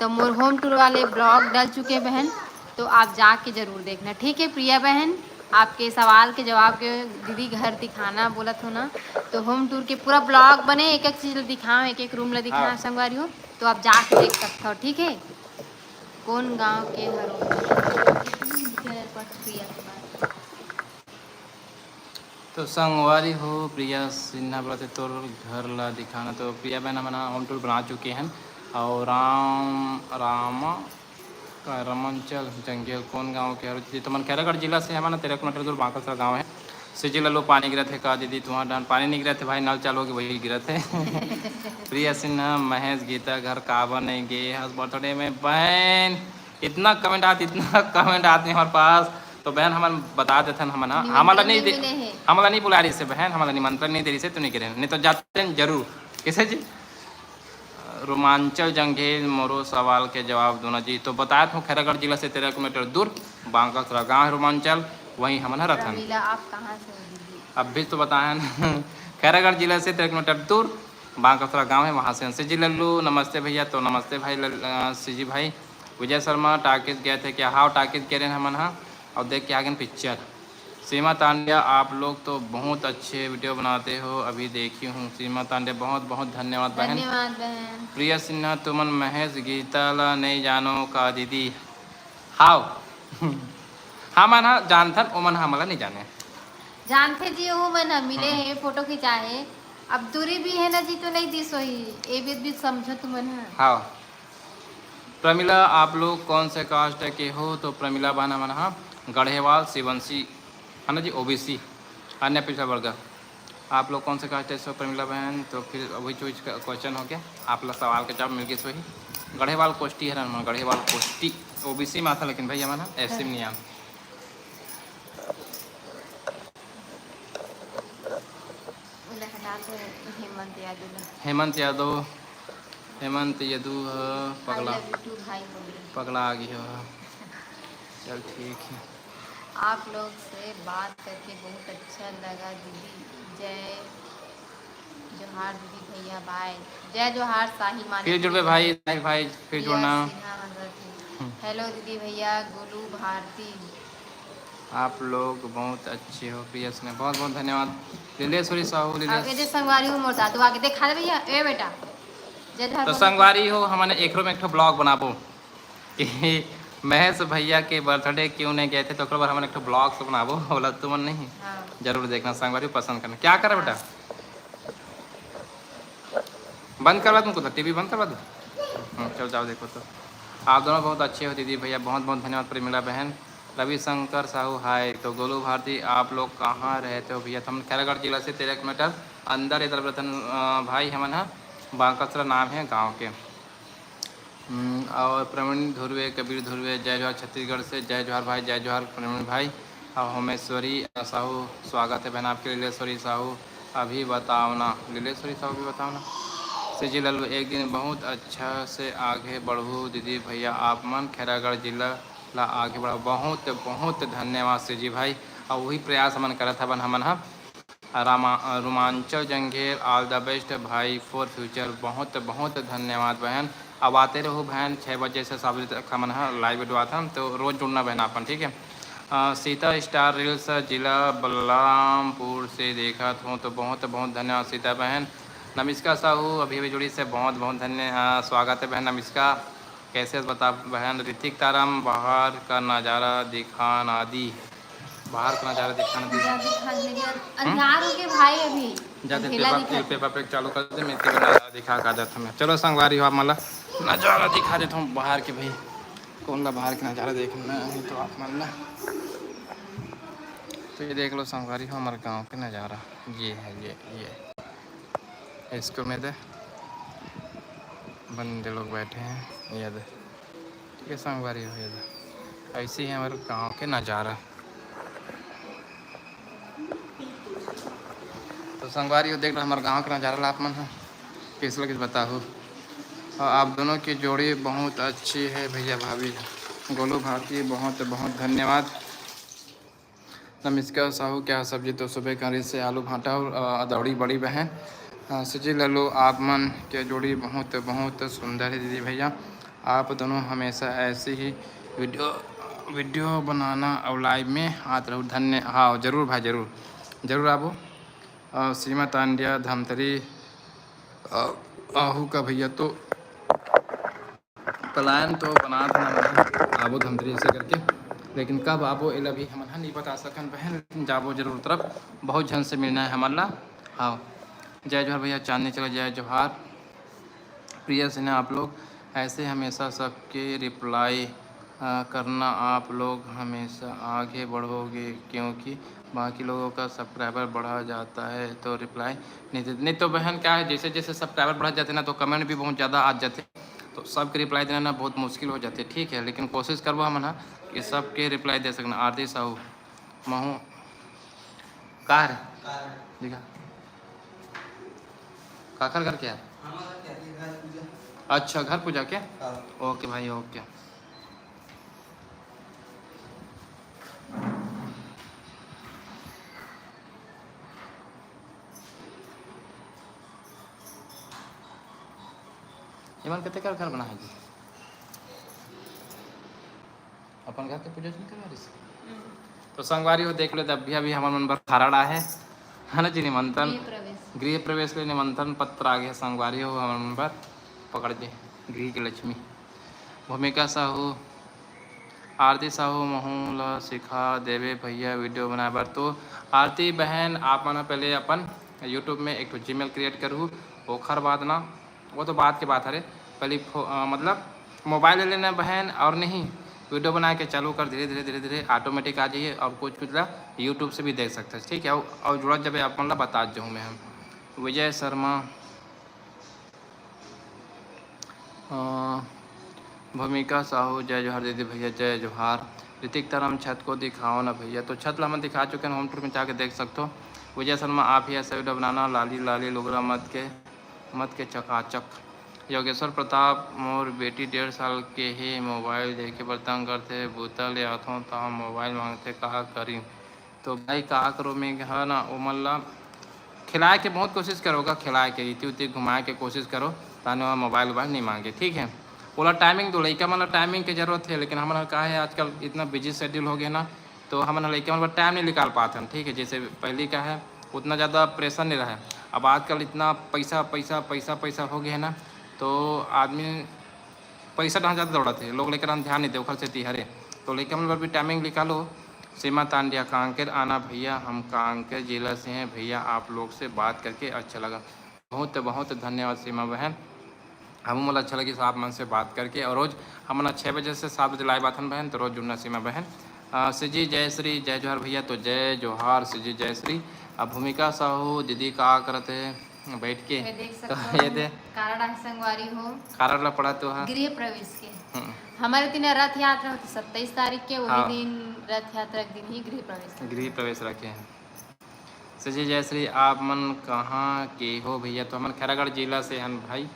तो मोर होम टूर वाले ब्लॉग डल चुके हैं बहन, तो आप जाके जरूर देखना, ठीक है प्रिया बहन? आपके सवाल के जवाब के दीदी घर दिखाना बोला था ना, तो होम टूर के पूरा ब्लॉग बने, एक एक चीज ला दिखाओ, एक एक रूम ला दिखाओ हाँ। संगवारी हो, तो आप जाके देख सकते हो, ठीक है? कौन गांव के हरो? प्रिया के बात। तो संगवारी हो, प्रिया सिन्हा बोलथे तोर घर ला दिखाना। तो प्रिया बहन हमन ह होम टूर बना चुके हैं और राम राम का रमनचल जंगेल कौन गांव के हरो? दीदी तुमन खैरागढ़ जिला से हमन तेरह किलोमीटर दूर बांकलसरा गांव है। सिजी लल्लू पानी गिरत है का दीदी? तुहां डान पानी नहीं गिरत है भाई, नल चालू होके वही गिरत है। प्रिया सिन्हा, महेश गीता घर काबर नहीं गे हस बर्थडे में बहन? इतना कमेंट आत, इतना कमेंट आत नहीं हमारे पास। तो बहन हमन बता देथन हमन ह, निमंत्रण हमला नहीं नहीं दे, मिले हे। हमला नहीं बुला रही से बहन, हमला निमंत्रण नहीं दे रही से, तू नहीं गिरे, नहीं तो जाते हैं जरूर। कैसे जी? रोमांचल जंघेल मोरो सवाल के जवाब दो ना जी। तो बताए हूँ खैरागढ़ जिला से तेरह किलोमीटर दूर बांकलसरा गांव है रोमांचल, वहीं हमन ह रथन। रमीला, आप कहाँ से हो दीदी? अब भी तो बताए हैं। खैरागढ़ जिला से तेरह किलोमीटर दूर बांकलसरा गांव है, वहाँ से हैं। सिजी लल्लू नमस्ते भैया। तो नमस्ते भाई लल-, अ, सिजी भाई। विजय शर्मा टाकिज गए थे क्या? हाँ टाकिज गए रहे हमन हा और देख के आ गए पिक्चर। सीमा तांड्या, आप लोग तो बहुत अच्छे वीडियो बनाते हो, अभी देखी हूँ। सीमा तांड्या, बहुत बहुत धन्यवाद बहन। धन्यवाद बहन। प्रिया सिन्हा, तुमन महेश गीता ला नहीं जानो का दीदी? हाव। हमन ह जानथन, ओमन ह हमला नहीं जाने। जानथे जी, ओमन ह मिले हम्म। हे, फोटो खिंचाए हे। अब दूरी भी है ना जी, तो नहीं दिस होही, ये भी, भी समझो तुमन ह। हाव। प्रमिला, आप लोग कौन से कास्ट के हो? तो प्रमिला बहन हमन ह गढ़ेवाल, शिवंशी है ना जी, ओबीसी, अन्य पिछड़ा वर्ग। आप लोग कौन से कास्ट से हो प्रमिला बहन? तो फिर वही चीज का क्वेश्चन हो गया, आप लोग सवाल के जवाब मिल गए। सही गढ़ेवाल कोष्टी है ना, गढ़ेवाल कोष्टी, ओबीसी में आता, लेकिन भाई हमन ह एससी में नहीं आता। ओला हटा दो, हेमंत यादव ला। हेमंत यादव, हेमंत यदु ह पगला, I love you too भाई बोल रहे। पगला आ गई हो। चल ठीक है। आप लोग से बात करके बहुत अच्छा लगा दीदी। जय जोहार दीदी भैया, बाय। जय जोहार साही मानिक फिर जुड़बे दीदी। भाई, भाई, भाई, फिर प्रिया जुड़ना। सिन्हा हंसत है। हम्म। हेलो दीदी भैया, गोलू भारती। आप लोग बहुत अच्छे हो, प्रिया सिन्हा, बहुत बहुत धन्यवाद। लीलेश्वरी साहू, अब लीलेश- ये संगवारी हूँ मोर दादू आगे देखा दे भैया, ए बेटा। जय जोहार तो बोलो। संगवारी हो, हमन एकरो में एक ठो ब्लॉग बनाबो कि महेश भैया के बर्थडे क्यों नहीं गए थे, तो ओकर बर हमन एक ठो ब्लॉग से बनाबो, बोला तुमन नहीं? हाँ। जरूर देखना संगवारी, पसंद करना। क्या करे बेटा? बंद करवा दूँ कुछ, टीवी बंद करवा दूँ? हम्म, चल जाओ देखो तो। आप दोनों बहुत अच्छे हो दीदी भैया, बहुत बहुत धन्यवाद प्रमिला बहन। रविशंकर साहू हाय, तो गोलू भारती आप लोग कहाँ रहते हो भैया? तो हम खैरागढ़ जिला से तेरह किलोमीटर अंदर इधर रतन, अ, भाई हमन ह बांकसरा नाम है गांव के। हम्म, और प्रवीण धुर्वे, कबीर धुर्वे, जय जोहार छत्तीसगढ़ से, जय जोहार भाई, जय जोहार प्रवीण भाई। और होमेश्वरी साहू, स्वागत है बहन आपके। लीलेश्वरी साहू, अभी बताओ ना, लीलेश्वरी साहू, अभी बताओ ना। सीजी लल्लू, एक दिन बहुत अच्छा से आगे बढ़ू दीदी भैया आप मन। खैरागढ़ जिला ला आगे बढ़ाओ। बहुत बहुत धन्यवाद सीजी भाई, और वही प्रयास हमन करत हवन हमन ह। रामा-, रोमांचल जंघेर, all the best भाई for future। बहुत बहुत धन्यवाद बहन। अब आते रहो बहन, छः बजे से सात बजे तक हमन ह live video आथन, तो रोज जुड़ना बहन आपन, ठीक है। अ, सीता स्टार रील्स, जिला बलरामपुर से देखत हूँ, तो बहुत बहुत धन्यवाद सीता बहन। नमिष्का साहू अभी अभी जुड़ी से बहुत बहुत धन्य, अ, स्वागत है बहन नमिष्का। कैसे बता बहन। ऋतिक तारम, बाहर का नज़ारा दिखाना दी, बाहर का नज़ारा दिखाना दी। जा दिखा दे यार। हम्म? अंधियार हो के भाई अभी। जाते अंधेला पेपर, दिखा। पेपर पे चालू कर दे, मैं तेरे नज़ारा दिखा का देता हूँ मैं। चलो संगवारी हो, आप मन ला नज़ारा दिखा देता हूँ बाहर के भाई। कौन ला बाहर के नज़ारा देखना है तो आप मन ला। तो ये देख लो संगवारी हो, हमारे गांव के नज़ारा ये है, ये, ये। इसको में दे, बंदे लोग बैठे हैं, ये दे। ठीक है संगवारी हो, ये दे। ऐसे ही हमारे गांव के नज़ारा। तो संगवारी हो, देख लो हमारे गांव के नज़ारा ला आप मन ह, कैसे लगिस बताहू। और आप दोनों की जोड़ी बहुत अच्छी है भैया भाभी। गोलू भारती, बहुत बहुत धन्यवाद। नमिष्का साहू, क्या सब्जी? तो सुबह करी से आलू भाटा और, अ, अदौड़ी बड़ी बहन। अ, सीजी लल्लू, आप मन के जोड़ी बहुत बहुत सुंदर है दीदी भैया। आप दोनों हमेशा ऐसे ही video, video बनाना और live में आत रहो। धन्य, हाँ जरूर भाई, जरूर, जरूर आबो। अ, सीमा तांडिया धमतरी, अ, आहू का भैया तो plan तो बनात हन हमन ह, आबो धमतरी से करके, लेकिन कब आबो एला भी हमन ह नहीं बता सकन बहन, लेकिन जाबो जरूर तरफ। बहुत झन से मिलना है हमन ला। हाँ, जय जोहार भैया, चांदनी चला, जय जोहार। प्रिय सिन्हा, आप लोग ऐसे हमेशा सबके reply, अ, करना, आप लोग हमेशा आगे बढ़ोगे, क्योंकि बाकी लोगों का subscriber बढ़ा जाता है तो reply नहीं देते। नहीं तो बहन क्या है, जैसे जैसे subscriber बढ़त जाते ना तो comment भी बहुत ज़्यादा आ जाते, तो सबके reply देना ना बहुत मुश्किल हो जाते, ठीक है, लेकिन कोशिश करबो हमन ह कि सबके reply दे सकना। आरती साहू, महू, का रे? दिखा। काकर घर के है? अच्छा, घर पूजा के? हाँ। OK भाई, OK। एमन कते कर घर बना है जी? अपन घर के पूजा नहीं करवा रही। तो संगवारी हो, देख लो, अभी अभी हमर मन बर कारड आए है, है ना जी, निमंत्रण, गृह प्रवेश। गृह प्रवेश के लिए निमंत्रण पत्र आ गया संगवारी हो हमर मन बर। पकड़ दे गृह की लक्ष्मी। भूमिका साहू, आरती साहू, महू ला सिखा देवे भैया video बनाए बर। तो आरती बहन, आप मन पहले अपन YouTube में एक ठो Gmail create करू, ओखर बाद ना, वो तो बात के बात हरे, पहले फो-, अ, मतलब mobile ले लेना बहन, और नहीं, video बना के चालू कर, धीरे धीरे धीरे धीरे automatic आ जाइए। और कुछ कुछ ला YouTube से भी देख सकते हैं, ठीक है। और, और जुड़त जब आप मन ला बता जाऊँ मैं हम। विजय शर्मा, अ, भूमिका साहू, जय जोहार दीदी भैया, जय जोहार। ऋतिक तरम, छत को दिखाओ ना भैया। तो छत ला हमन दिखा चुके हैं, home tour में जाके देख सकते हो। विजय शर्मा, आप ही ऐसा video बनाना, लाली लाली लुगरा मत के, मत के चकाचक। योगेश्वर प्रताप, मोर बेटी डेढ़ साल के हे, mobile देखे बर तंग करथे, बूता ले आथों त mobile मांगथे, का करी? तो भाई का करो, मैं ह ना ओमन ला खिलाए के बहुत कोशिश करो, का खिलाए के, इति उति घुमाए के कोशिश करो, ताने ओमन mobile उबाइल नहीं मांगे, ठीक है। ओला timing दो, लइका मन ला timing के जरूरत है, लेकिन हमन ह का है आजकल इतना busy schedule हो गया ना, तो हमन ह लइका मन बर time नहीं निकाल पात हन, ठीक है। जैसे पहले का है उतना ज़्यादा pressure नहीं रहा है, अब आजकल इतना पैसा पैसा पैसा पैसा हो गया है ना, तो आदमी पैसा डहार ज़्यादा दौड़त हे, लोग लइका मन ध्यान नहीं दे, ओखर सेती हरे। तो लइका मन बर भी timing निकालो। सीमा तांडिया, कांकेर आना भैया, हम कांकेर जिला से हैं भैया, आप लोग से बात करके अच्छा लगा। बहुत बहुत धन्यवाद सीमा बहन, हमू मोला अच्छा लगिस आप मन से बात करके। और रोज हमन छः बजे से सात बजे live आथन बहन, तो रोज जुड़ना सीमा बहन। अ, सीजी जय श्री, जय जोहार भैया, तो जय जोहार सीजी जय श्री। अब भूमिका साहू दीदी का करत हे? बैठ के। ये देख तो सकते ये हो, दे। Card आहे संगवारी हो। Card ला पढ़ा तो हा। गृह प्रवेश के। हम्म। हमर दिन रथ यात्रा होथे सत्ताईस तारीख के, वही हाँ। दिन रथ यात्रा के दिन ही गृह प्रवेश। गृह प्रवेश रखे हैं। सजी जय श्री, आप मन कहाँ के हो भैया? तो हमन खैरागढ़ जिला से हन भाई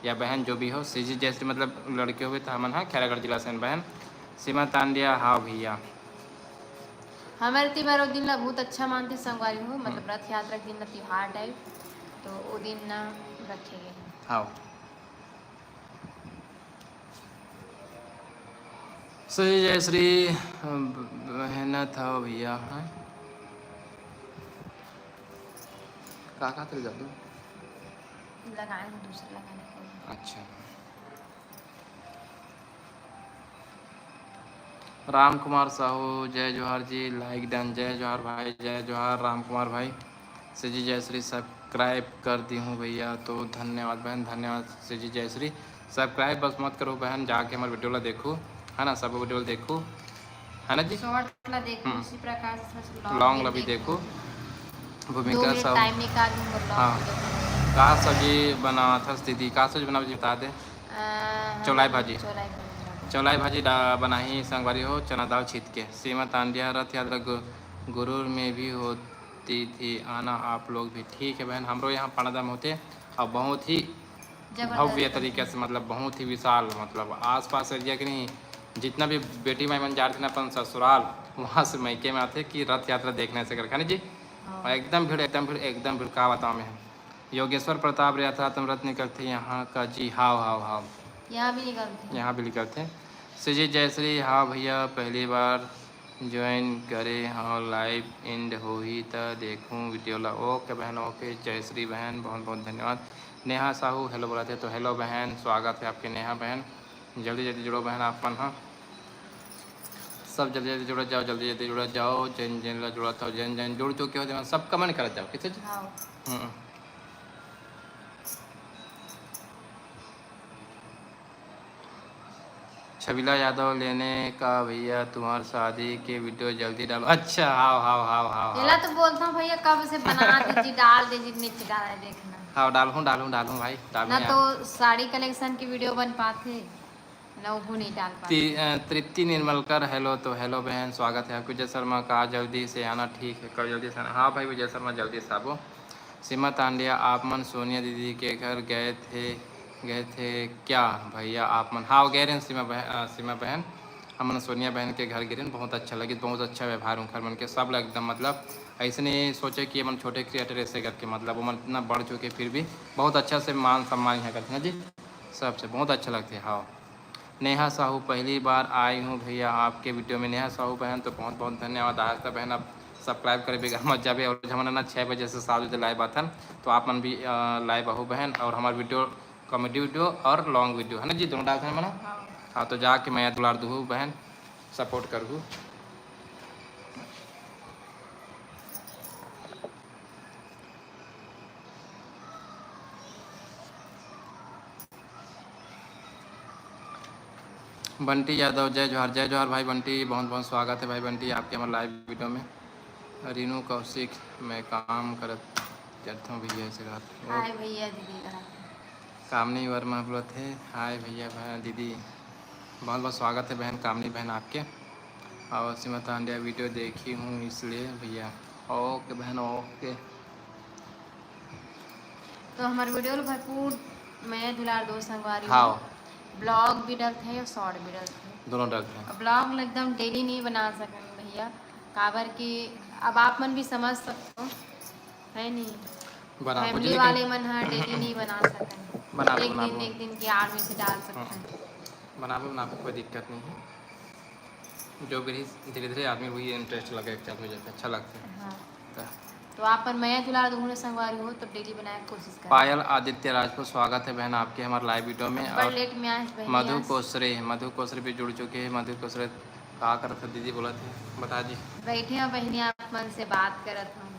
या बहन, जो भी हो। सजी जय श्री मतलब लड़के होवे तो हमन हा खैरागढ़ जिला से हन बहन। सीमा तांडिया, हाँ भैया। हमर तिबर ओ दिन ला बहुत अच्छा मानथे संगवारी हो, मतलब हम्म। रथ यात्रा के दिन ला तिहार type, तो ओ दिन ला रखे गए हे। हाँ। सजी जय श्री, अ, ब-, मेहनत हो भैया, हाँ? का, का तेरे जादू? लगाए हो, दूसरा लगाने को। अच्छा। राम कुमार साहू, जय जोहार जी, like done, जय जोहार भाई, जय जोहार राम कुमार भाई। सजी जय श्री, subscribe कर दी हूँ भैया, तो धन्यवाद बहन, धन्यवाद सजी जय श्री। Subscribe बस मत करो बहन, जाके हमर video ला देखो, है ना, सब video ला देखो, है ना जी? Short ला देखो, हम्म। शिप्रा का long ला भी देखो। भूमिका दो मिनट साहू। Time निकाल, हम लोग हाँ। का सब्जी बनावत हस दीदी? का सब्जी बनावत जी, बता दे। अ, चौलाई भाजी। चौलाई भाजी। चौलाई भाजी डा-, बनाही संगवारी हो, चना दाल छीत के। सीमा तांडिया, रथ यात्रा गु-, गुरूर में भी होती थी, आना आप लोग भी। ठीक है बहन, हमरो यहाँ पानादम होते और बहुत ही जबरदस्त भव्य होते। तरीके से, मतलब बहुत ही विशाल, मतलब आसपास area के नहीं, जितना भी बेटी माई मन जाथे ना अपन ससुराल, वहाँ से मायके में आथे कि रथ यात्रा देखने से करके, है ना जी? हाँ। और एकदम भीड़, एकदम भीड़, एकदम भीड़, का बताऊँ मैं। योगेश्वर प्रताप रथयात्रा रथ निकलथे यहाँ का जी, हाव, हाव, हाव। यहाँ भी निकलथे। यहाँ भी निकलथे। सजी जय श्री, हाँ भैया, पहली बार join करे हव, live end होही त देखहूँ video ला। OK बहन, OK, जय श्री बहन, बहुत बहुत धन्यवाद। नेहा साहू hello बोलत हे, तो hello बहन, स्वागत है आपके नेहा बहन। जल्दी जल्दी जुड़ो बहन आप मन, हाँ, सब जल्दी जल्दी जुड़त जाओ, जल्दी जल्दी जुड़त जाओ। जेन जेन ला जुड़त हो, जेन जेन जुड़ चुके हो, जेन सब comment करत जाओ, किसे जी? हाँ। हम्म। छबिला यादव लेने का भैया, तुम्हार शादी के video जल्दी डालो। अच्छा, हाव, हाव, हाव, हाव, एला हाव। तो बोलता हूँ भैया, कब से बना दीजिए, डाल दीजिए, नीचे डाला है, देखना। हाँ, डालूँ, डालूँ, डालूँ भाई, डालूँ ना यार। तो साड़ी collection की video बन पाते, ना वो नहीं डाल पाते। ति-, अ, तृप्ति निर्मलकर, hello, तो hello बहन, स्वागत है आपको। जय शर्मा का जल्दी से आना, ठीक है, कल जल्दी से आना। हाँ भाई विजय शर्मा, जल्दी से आबो। सीमा तांडिया, आप मन सोनिया दीदी के घर गए थे, गए थे क्या भैया आप मन? हाँ, गए रहे सीमा बहन, अ, सीमा बहन, हमन सोनिया बहन के घर गे रहेन, बहुत अच्छा लगिस, बहुत अच्छा व्यवहार उनकर मन के, सब ला एकदम मतलब ऐसे नहीं सोचे कि ये मन छोटे creator ऐसे करके, मतलब वो मन इतना बढ़ चुके फिर भी बहुत अच्छा से मान सम्मान यहाँ करते ना जी, सबसे बहुत अच्छा लगते। हाँ। नेहा साहू, पहली बार आई हूँ भैया आपके video में। नेहा साहू बहन, तो बहुत बहुत धन्यवाद। आज तक बहन आप subscribe करे बिगड़ मत जाबे। और हमन ना छः बजे से सात बजे live आथन, तो आप मन भी, अ, live आहू बहन। और हमार video comedy video और long video है ना जी, दोनों डालथन हमन। हाँ। हाँ, तो जाके मया दुलार दुहू बहन, support करहू। बंटी यादव, जय जोहार। जय जोहार भाई बंटी, बहुत बहुत स्वागत है भाई बंटी आपके हमारे live video में। रीनू कौशिक, मैं काम करत करता हूँ भैया, ऐसे बात। हाय भैया, दीदी करा। कामनी वर्मा बोलत हे, हाय भैया, भैया, दीदी। बहुत बहुत स्वागत है बहन कामनी बहन आपके। और सीमा तांडिया video देखी हूँ इसलिए भैया। OK बहन, OK। तो हमारे video ला भरपूर मया दुलार दो संगवारी हो। हाँ। Vlog भी डलथे और short भी डलथे। दोनों डलथे। और vlog ला एकदम daily नहीं बना सकन भैया, काबर कि अब आप मन भी समझ सकते हो, है नहीं? बनाबो family जी, लेकिन वाले मन ह daily नहीं बना सकन। बनाबो, एक दिन, बनाबो। एक दिन की आड़ में से डाल सकते हैं। हाँ। बनाबो, बनाबो, कोई दिक्कत नहीं है। जो भी रही, धीरे-धीरे आदमी वही interest लगे, चालू हो जाता है, अच्छा लगता है। हाँ। तो तो आप मन मया दुलार दुहू संगवारी हो, तब daily बनाए के कोशिश करें। पायल आदित्य राजपूत, स्वागत है बहन आपके हमारे live video में। बड़ और late में आए हैं बहन मधु आज। कोसरे, मधु कोसरे भी जुड़ चुके हैं। मधु कोसरे का करत है दीदी, बोलत है, बता दी। बैठे हैं बहनी, आप मन से बात करत हूँ।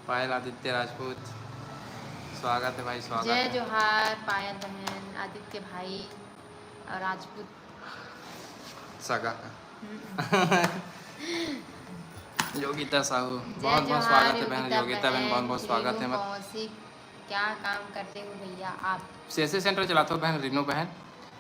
पायल आदित्य राजपूत, स्वागत है भाई, स्वागत जय है। जोहार पायल बहन, आदित्य भाई और राजपूत। सगा का। हम्म। योगिता साहू, बहुत बहुत स्वागत है बहन। योगिता बहन, बहुत बहुत स्वागत है। क्या काम करते हो भैया आप? सीएससी सेंटर चलाथो बहन, रीनू बहन।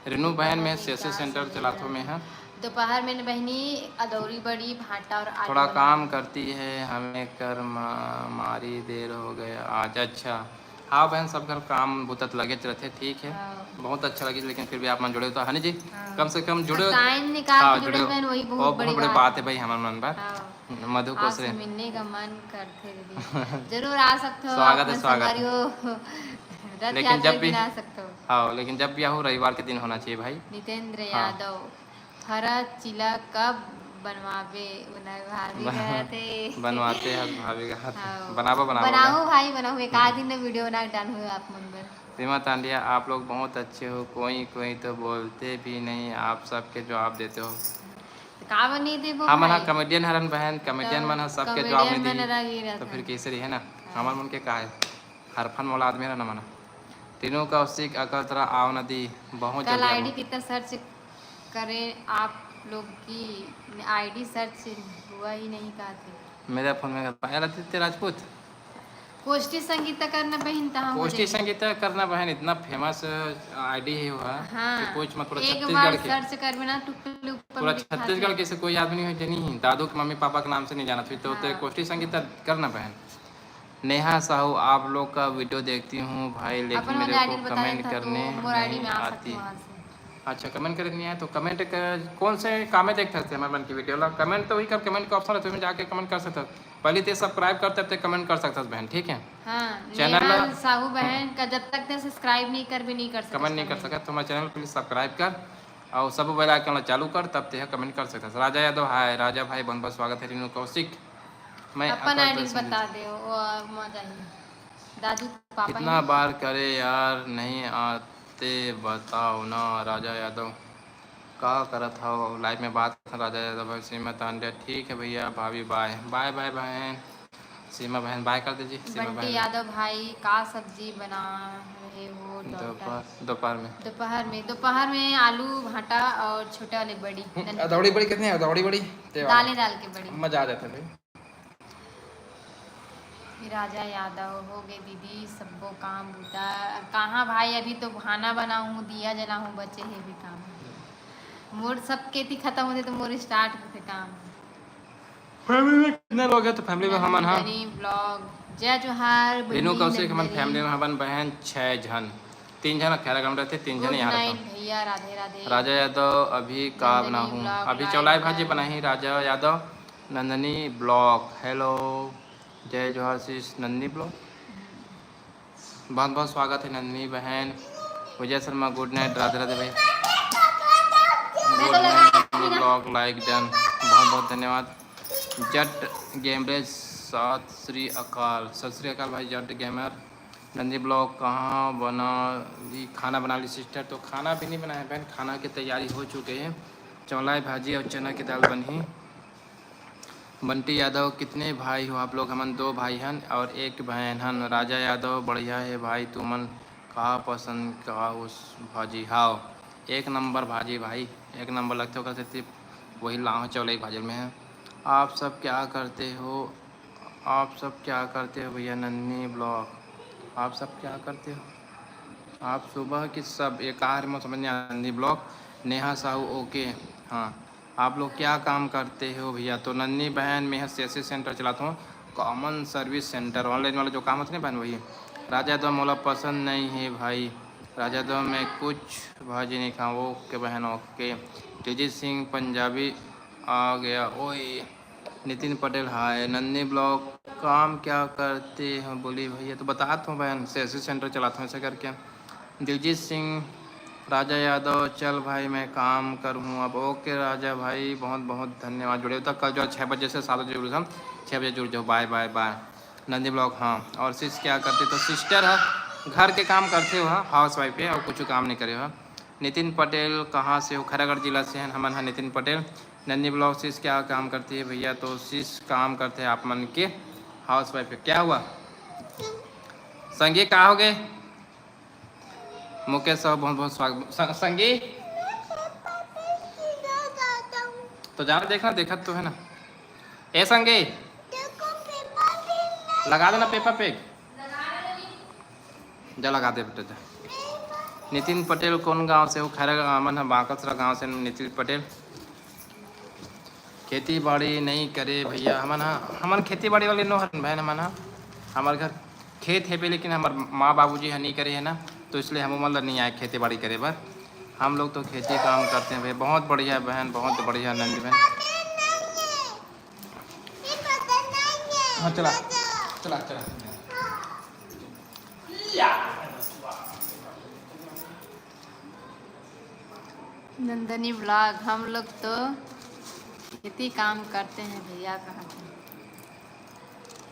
रीनू बहन, मैं सीएससी सेंटर चलाथो मैं, हाँ। दोपहर में न बहनी अदौरी बड़ी, भाटा और आलू थोड़ा काम करती है, हमें कर मा-, मारी देर हो गया आज। अच्छा, हाँ बहन, सब घर काम बुतत लगेच रहते, ठीक है। हाँ। बहुत अच्छा लगे, लेकिन फिर भी आप मन जुड़े हो तो, है ना जी? हाँ। कम से कम जुड़े हो। टाइम निकाल के जुड़े हो बहन, वही बहुत बड़ी बात है भाई, हमारे मन पर। हाँ। मधु कोसरे। आपसे मिलने का मन करथे दीदी। जरूर आ सकते हो, स्वागत है, स्वागत है। लेकिन जब भी आ सकते हो। हाँ, लेकिन जब भी आओ, रविवार के दिन होना चाहिए भाई। नितेंद्र यादव, हरा चिला कब बनवाबे? भाभी कहत हे। बनवाते हैं भाभी कहत हे। हाँ। बनाबो, बनाबो, बनाओ भाई, बनाओ। एक आध दिन में वीडियो बना के डालूंगा आप मन बर। सीमा तांडिया, आप लोग बहुत अच्छे हो, कोई कोई तो बोलते भी नहीं, आप सबके जवाब देते हो। तो का बनी देबो भाई? हमन हा comedian हरन बहन, comedian मन हा सबके जवाब नहीं दी, तो फिर कैसे रही, है ना? हाँ। हमन मन के का है, हरफन मोला आदमी रहना मना। तीनों का उसी अकल तरह आओ न दी, बहुत जल्दी आईडी कितना सर्च करें आप लोग की, आईडी सर्च हुआ ही नहीं, कहा थे। मेरा फोन में पायल आदित्य राजपूत। कोष्ठी संगीता करना बहन, तहाँ हो कोष्ठी जाएगी। संगीता करना बहन, इतना फेमस आईडी है वह। हाँ। कि कोच में पूरा एक छत्तीसगढ़ बार के, सर्च करबे ना, टुकली ऊपर पूरा में दिखाते छत्तीसगढ़ हैं। के से कोई आदमी हो जनी ही, दादू के मम्मी पापा के नाम से नहीं जाना चाहिए, तो, तो हाँ। कोष्ठी संगीता करना बहन। नेहा साहू, आप लोग का वीडियो देखती हूँ भाई, लेकिन अपन मेरे वाले को आईडी बता कमेंट देता तो करने मोर आईडी नहीं में आ आती। सकते हो वहाँ से। अच्छा, कमेंट करे नहीं आए तो कमेंट कर, कौन से कामे देख सकते हैं हमारे मन की वीडियो ला? कमेंट तो वही कर, कमेंट का ऑप्शन है, तुम्हें जाके कमेंट कर सकते हो। पहले ते सब्सक्राइब कर, तब ते कमेंट कर सकता है बहन, ठीक है? हाँ, चैनल नेहा साहू बहन का जब तक ते सब्सक्राइब नहीं कर भी नहीं कर सकता, कमेंट नहीं कर सकता, तो हमारे चैनल प्लीज सब्सक्राइब कर और सब बेल आइकन ला चालू कर, तब ते कमेंट कर सकता है। राजा यादव, हाय राजा भाई, बहुत बहुत स्वागत है। रीनू कौशिक, मैं अपन आईडी बता दे, वो मजा ही। दादू पापा कितना बार करे यार, नहीं आते बताओ ना। राजा यादव, का करत हव? लाइव में बात कर राजा यादव भाई, सीमा तांड्या। ठीक है भैया, भाभी बाय, बाय बाय बहन। सीमा बहन बाय कर दीजिए। सीमा बंटी बहन। यादव भाई, का सब्जी बना रहे हो? दोपहर, दोपहर में। दोपहर में, दोपहर में आलू भाटा और छोटे वाले बड़ी। अदौड़ी बड़ी कितनी है? अदौड़ी बड़ी? दाले दाल के बड़ी। मजा आ जाता है भाई। राजा यादव, हो गए दीदी सब्बो काम बूता। कहाँ भाई, अभी तो खाना बनाहूँ, दिया जलाहूँ, बचे हे भी काम। मोर सब केती खत्म होते तो मोर स्टार्ट होते काम। फैमिली में कितने लोग हैं? तो फैमिली में हमन हा नंदनी ब्लॉग, जय जोहार, रीनू कौशिक, हमन फैमिली में हमन बहन छह झन, तीन झन खैरागढ़ में रहते, तीन झन यहाँ रहते। भैया राधे राधे। राजा यादव, अभी का बनाहूँ? अभी चौलाई भाजी बनाही राजा यादव। नंदनी ब्लॉग, हेलो, जय जोहार sis नंदनी ब्लॉग। बहुत बहुत स्वागत है नंदनी बहन। विजय शर्मा, गुड नाइट, राधे राधे भाई। गुड नाइट नंदनी ब्लॉग, लाइक डन, बहुत बहुत धन्यवाद। जट गेमरेज, सत श्री अकाल। सत श्री अकाल भाई जट गेमर। नंदनी ब्लॉग, कहाँ बना ली, खाना बना ली सिस्टर? तो खाना भी नहीं बनाया बहन, खाना की तैयारी हो चुके हैं। चौलाई भाजी और चना की दाल बनी। बंटी यादव, कितने भाई हो आप लोग? हमन दो भाई हन और एक बहन हन। राजा यादव, बढ़िया है भाई, तुमन का पसंद का उस भाजी? हाव, एक नंबर भाजी भाई, एक नंबर लगते हो, वही लाओ चौलाई भाजी में है। आप सब क्या करते हो? आप सब क्या करते हो भैया? नन्नी ब्लॉग, आप सब क्या करते हो? आप सुबह की सब, ये कहा रे, मैं समझ नहीं आया। नन्नी ब्लॉग, नेहा साहू, ओके। हाँ, आप लोग क्या काम करते हो भैया? तो नन्नी बहन, मैं सीएससी सेंटर चलाता हूँ, कॉमन सर्विस सेंटर, ऑनलाइन वाला जो काम होता है ना बहन, वही। राजा दो मोला पसंद नहीं है भाई, राजा दो मैं कुछ भाजी नहीं खाऊँ। ओके बहन, ओके। तेजी सिंह पंजाबी आ गया, ओए। नितिन पटेल, हाय। नंदनी ब्लॉग, काम क्या करते हैं बोली भैया? तो बतात हूँ बहन, सीएससी सेंटर चलाता हूँ ऐसे करके। दिलजीत सिंह, राजा यादव, चल भाई मैं काम करूँ अब। ओके राजा भाई, बहुत बहुत धन्यवाद जुड़े हो। तो कल जो है छः बजे से सात बजे जुड़े हम, छः बजे जुड़ जाओ। बाय बाय बाय। नंदनी ब्लॉग, हाँ। और sis क्या करते? तो सिस्टर है, घर के काम करते हो, हाँ, हाउस वाइफ है और कुछ काम नहीं करे हो। नितिन पटेल, कहाँ से हो? खैरागढ़ जिला से हैं हमन, हाँ, नितिन पटेल। नंदनी ब्लॉग, sis क्या काम करती है भैया? तो sis काम करते हैं आप मन के हाउस वाइफ है। क्या हुआ संगी, का हो गए? मुकेश साहू, बहुत बहुत स्वागत। स-, संगी तो जाना देखना, देखत तो है ना। ए संगे, लगा देना पेपर पे। जा लगा दे बेटा, जा। नितिन पटेल कौन गांव से हो? खैरा, हमन ह बांकसरा गांव से नितिन पटेल। खेती बाड़ी नहीं करे भैया, हमन ह, हमन खेती बाड़ी वाले नो हरन बहन, हमन ह, हमर घर खेत हेबे, लेकिन हमर माँ बाबूजी ह नहीं करे है ना, तो इसलिए हम मन ल नहीं आए खेती बाड़ी करे बर। हम लोग तो खेती काम करते हैं भैया। बहुत बढ़िया बहन, बहुत बढ़िया नंदी बहन। हाँ, चला, चला, चला। नंदनी ब्लॉग, हम लोग तो खेती काम करते हैं भैया, कहा थे।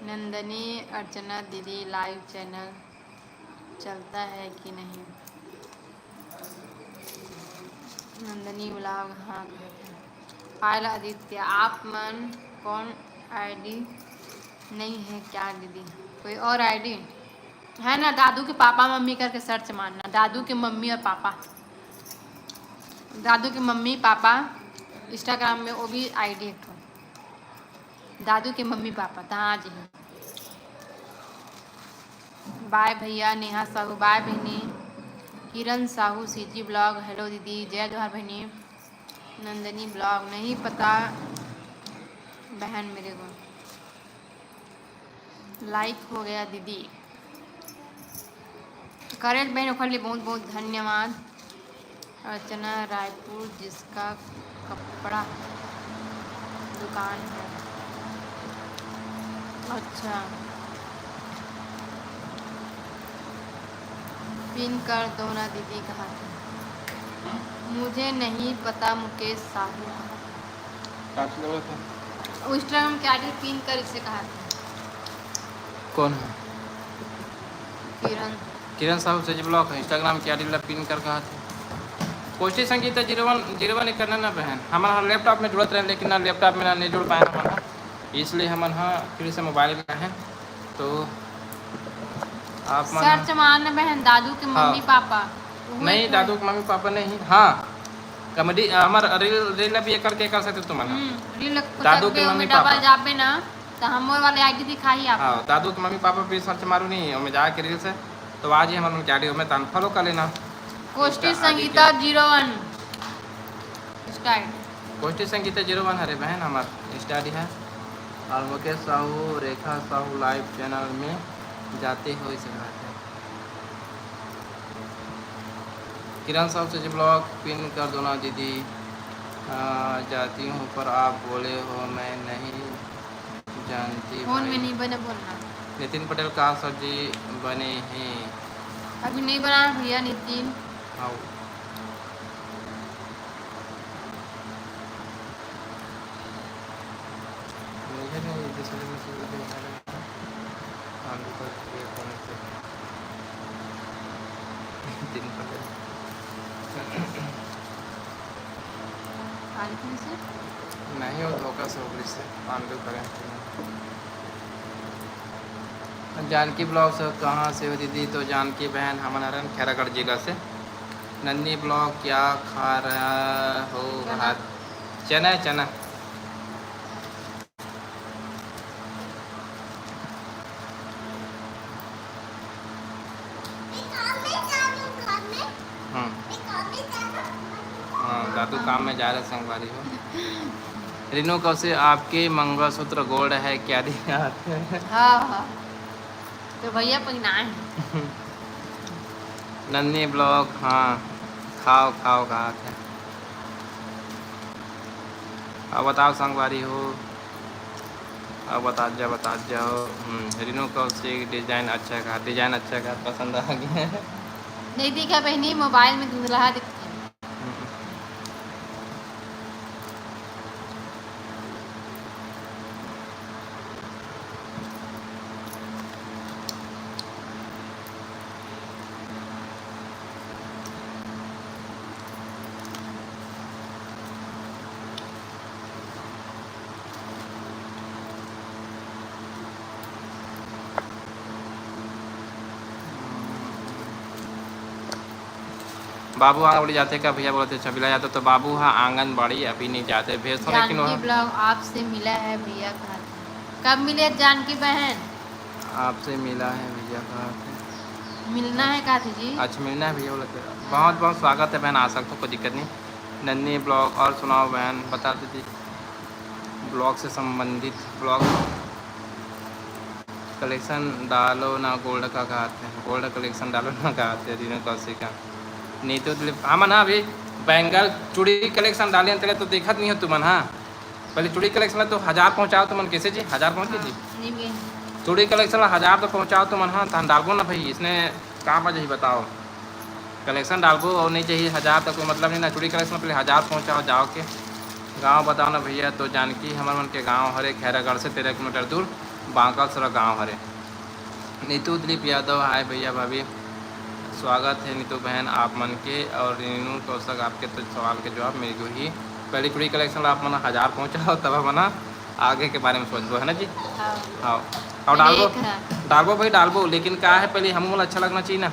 नंदनी अर्चना दीदी लाइव चैनल चलता है कि नहीं? नंदनी ब्लॉग, हाँ, कहा थे। पायल आदित्य, आप मन कौन आईडी नहीं है क्या दीदी? कोई और आईडी है ना? दादू के पापा मम्मी करके सर्च मारना, दादू के मम्मी और पापा, दादू के मम्मी पापा। इंस्टाग्राम में वो भी आईडी एक ठो, दादू के मम्मी पापा, तहाँ आ जाइए। बाय भैया नेहा साहू, बाय बहनी। किरण साहू, सीजी ब्लॉग, हेलो दीदी, जय जोहार बहनी। नंदनी ब्लॉग, नहीं पता बहन मेरे को। लाइक हो गया दीदी। करेल बहन, ओखर लिए बहुत बहुत धन्यवाद। अर्चना रायपुर, जिसका कपड़ा दुकान है। अच्छा, पिन कर दो ना दीदी, कहा थे। मुझे नहीं पता मुकेश साहू कहा थे। काट लेवत है। Instagram के आईडी पिन कर, इसे कहा थे। कौन है? किरण। किरण साहू से ब्लॉग है, Instagram के आईडी ला पिन कर कहा थे। कोशिश संगीता जीरो वन, जीरो वन करना ना बहन, हमारा लैपटॉप में जुड़त रहे, लेकिन ना लैपटॉप में ना नहीं जुड़ पाए हमारा, इसलिए हमन हा फिर से मोबाइल में है। तो आप मन सर्च मारना बहन, दादू के हाँ। Mummy papa. उहे नहीं, तो दादू के मम्मी पापा नहीं, हाँ, कॉमेडी, हमार रील, रील भी ये करके कर सकते तुम मन। हम्म, रील को दादू के तकबे मम्मी में डबल पापा। जाबे ना, तो हमर वाले आईडी दिखाई आप। हाँ, दादू के मम्मी पापा भी सर्च मारू नहीं, ओमे जाके रील से, तो आज ही हमारे उनके आईडी में तान फॉलो कर लेना। कोष्ठी Insta आईडी संगीता के। Zero one. Insta ID. Koshti Sangeeta zero one हरे बहन, हमार Insta आईडी है। और मुकेश साहू, रेखा साहू लाइव चैनल में जाते हो इसे कहा थे। किरण साहू से जी ब्लॉग पिन कर दो ना दीदी। आ, जाती हूँ पर आप बोले हो मैं नहीं जानती फोन में भाई। नहीं बने बोलना। नितिन पटेल का सब्जी बने हैं? अभी नहीं बना भैया नितिन। हाँ। मुझे नहीं, दूसरे में से कोई बना लेना। आलू का ये कौन से? दिन पहले। आलू कौन से? नहीं, वो धोखा से ओकरी से आलू करें। जानकी ब्लॉग से कहाँ से हो दीदी? तो जानकी बहन हमन हरन खैरागढ़ जिला से। नन्नी ब्लॉग क्या खा रहा हो? चना। भात। चना है, चना। हम्म। हाँ, दादू काम में जा रहे संगवारी हो। रिनू कौशिक, आपके मंगलसूत्र गोल्ड है क्या दिया? हाँ, हाँ। तो भैया पहिनाए हैं। नन्नी ब्लॉग, हाँ, खाओ, खाओ, कहा थे। अब बताओ संगवारी हो, अब बता जा, बता जाओ। हम्म, रिनू कौशिक डिजाइन अच्छा कहा, डिजाइन अच्छा कहा, पसंद आ गया। नहीं दिखा बहनी, मोबाइल में धुंधला दिखता है। हम्म। बाबू आंगनबाड़ी जाथे का भैया बोलत हे, अच्छा बिला जाथे तो बाबू हा आंगनबाड़ी अभी नहीं जाथे, भेजथों लेकिन जानकी वह ब्लॉग आपसे मिला है भैया कहत हे। कब मिले जानकी बहन? आपसे मिला है भैया कहत हे। मिलना है कहत हे जी। अच्छा मिलना है भैया बोलत हे। बहुत बहुत स्वागत है बहन, आ सकते हो, कोई दिक्कत नहीं। नन्नी ब्लॉग और सुनाओ बहन, बता दीजिए ब्लॉग से संबंधित ब्लॉग। कलेक्शन डालो ना गोल्ड का कहत हे, गोल्ड कलेक्शन डालो ना कहत हे रीनू कौशिक हा। नीतू दिलीप, हमन हा अभी बैंगल चूड़ी कलेक्शन डाले तेला तो देखत नहीं हो तुमन हा। पहले चूड़ी कलेक्शन ला तो हजार पहुँचाओ तुमन, कैसे जी हजार पहुँचे जी? नहीं बे। चूड़ी कलेक्शन ला हजार तो पहुँचाओ तुमन हा, तहन डालबो ना भाई, इसने का बजे ही बताओ। कलेक्शन डालबो और नहीं चाहिए हजार तक, कोई मतलब नहीं ना। चूड़ी कलेक्शन पहले हजार पहुँचाओ जाओ के गाँव बताओ ना भैया। तो जानकी हमर मन के गाँव हरे खैरागढ़ से तेरह किलोमीटर दूर बांकासरा गाँव हरे। नीतू दिलीप यादव, हाय भैया भाभी, स्वागत है नीतू बहन आप मन के। और रीनू कौशिक, आपके तो सवाल के जवाब मिल गई ही। पहले चूड़ी कलेक्शन ला आप मन हजार पहुँचाओ तब हमन आगे के बारे में सोचबो, है ना जी? हाँ। हाँ। और डालबो, देख रहा। डालबो भाई डालबो, लेकिन का है पहले हमू ला अच्छा लगना चाहिए ना।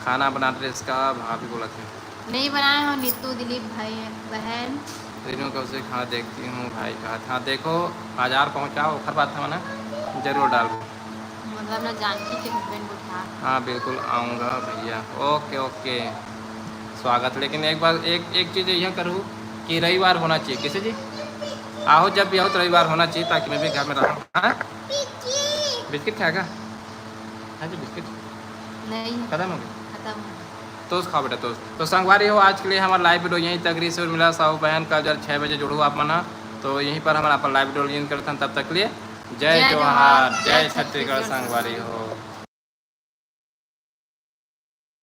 खाना बना ड्रेस का भाभी बोलत हे। नहीं बनाए हो नीतू दिलीप भाई बहन। रीनू कौशिक, हाँ देखती हूँ भाई कहत, हाँ देखो हजार पहुँचाओ ओखर बाद हमन जरूर डालबो। मतलब ना जानकी के हस्बैंड बुढ़ा। हाँ बिल्कुल आऊँगा भैया, ओके ओके। स्वागत, लेकिन एक बार एक एक चीज़ यह करूँ कि रविवार होना चाहिए, कैसे जी? आहो जब भी आओ तो रविवार होना चाहिए ताकि मैं भी घर में रहूँ। हाँ? बिस्किट खाएगा? हाँ जी बिस्किट नहीं खत्म हो गया। खत्म हो गया। तोस खाओ बेटा तोस। तो संगवारी हो, आज के लिए हमर लाइव वीडियो यहीं तक रहिस। और मिला साहू बहन कल जब छः बजे जुड़ू आप मन हा, तो यहीं पर हमन अपन लाइव वीडियो लॉगिन करथन। तब तक के लिए जय जय जोहार, जोहार, जय जय छत्तीसगढ़ छत्तीसगढ़ संगवारी हो।